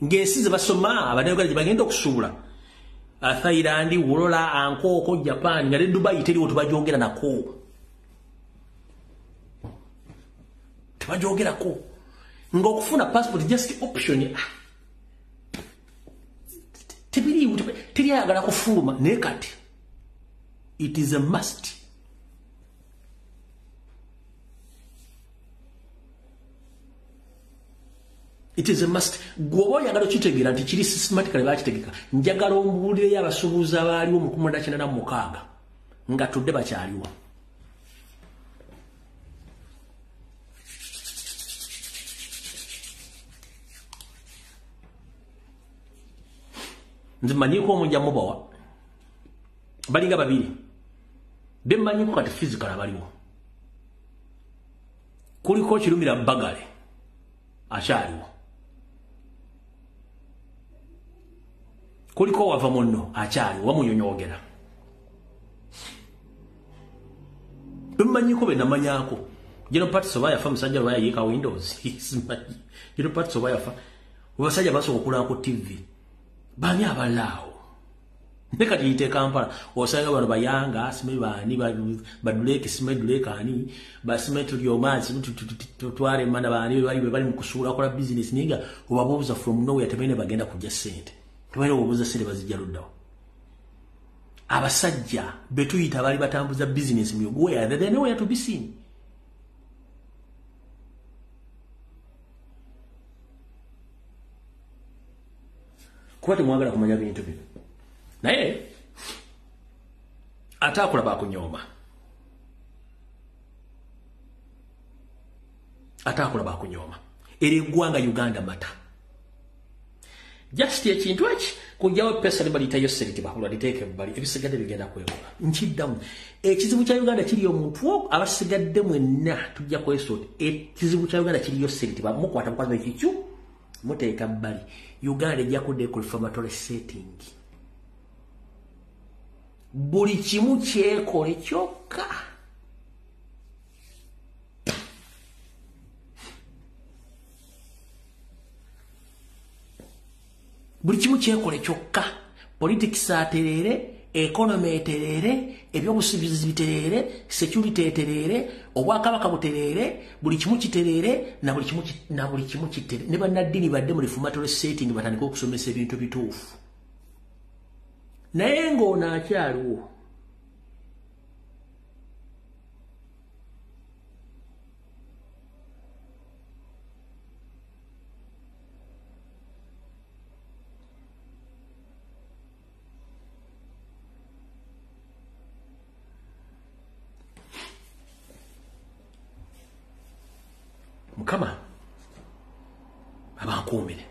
ng'ensi ze basoma Abannayuganda gye bagenda okusuula, Thailand, Wulola, Ankooko, Japan, nga ne Dubai teriwo, tebajogera nako, tebajogerako. Ng'okufuna passport just option, tebiriiwo, teri ayagala kufuluma. Naye kati it is a must. It is a must. Gwoba oyagala okitegeera nti kiri systematically bakitegeka, njagala ombuulireyo abasuubuzi abaaliwo mu 1986 nga tudde bakyaliwo. Nze mmanyiiko omu nja mubawa, balinga babiri be mmanyiiko kati physical abaliwo. Kuliko Kirumira Bagale akyaliwo, kuliko wava munno akyaliwo, wamunyonyoogera. Bemmanyiko be namanyako General Patrice oba yafa, musajja oba yayiika Windows, simanyi General Patrice oba yafa. Abasajja basooka okulaba ku TV bani abalala awo. Ne kati yite Kampala osanga bano bayanga simanyi baani, baduleke simanyi duleke ani, basimanyi tulyoma tutwale mana baani bali bali mu kusuula kola business, naye nga obabuuza from nowhere tebalina bagenda kujja ssente, tebalina obuuza ssente bazijja luddawo. Abasajja betuyita bali batambuza business mu Uganda, they nowhere to be seen. Kuba temwagala kumanya bintu bino. Naye ate akola bakunyooma, ate akola bakunyooma. Era eggwanga Uganda mata just ekintu eki kujjawo pesa libalitayo seriti bakula liteeke ebbali, ebisigadde bigenda kwekola. Nkiddamu, ekizibu kya Uganda kiri omuntu abasigadde mwenna tujja kwesoota. Ekizibu kya Uganda kiriyo seriti bamukwata bukwata ekikyu muteeka bbali. Uganda ejja kudda ku reformatory setting, buli kimu kyekole kyokka. Buli kimu kyekole kyokka. Politics atereere, economy etereere, ebyobusuubuzi bitereere, security etereere, obwakabaka butereere, buli kimu kitereere, na buli kimu kitereere. Ne bannaddiini badde mu reformatory setting batandike okusomesa ebintu bituufu. Naye ng'ono akyaliwo. Mukama abankuumire.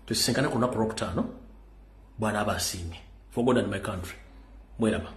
Tusisinkane ku lunaku lwokutaano bw'anaaba asiimye. For God and my country. Mweraba.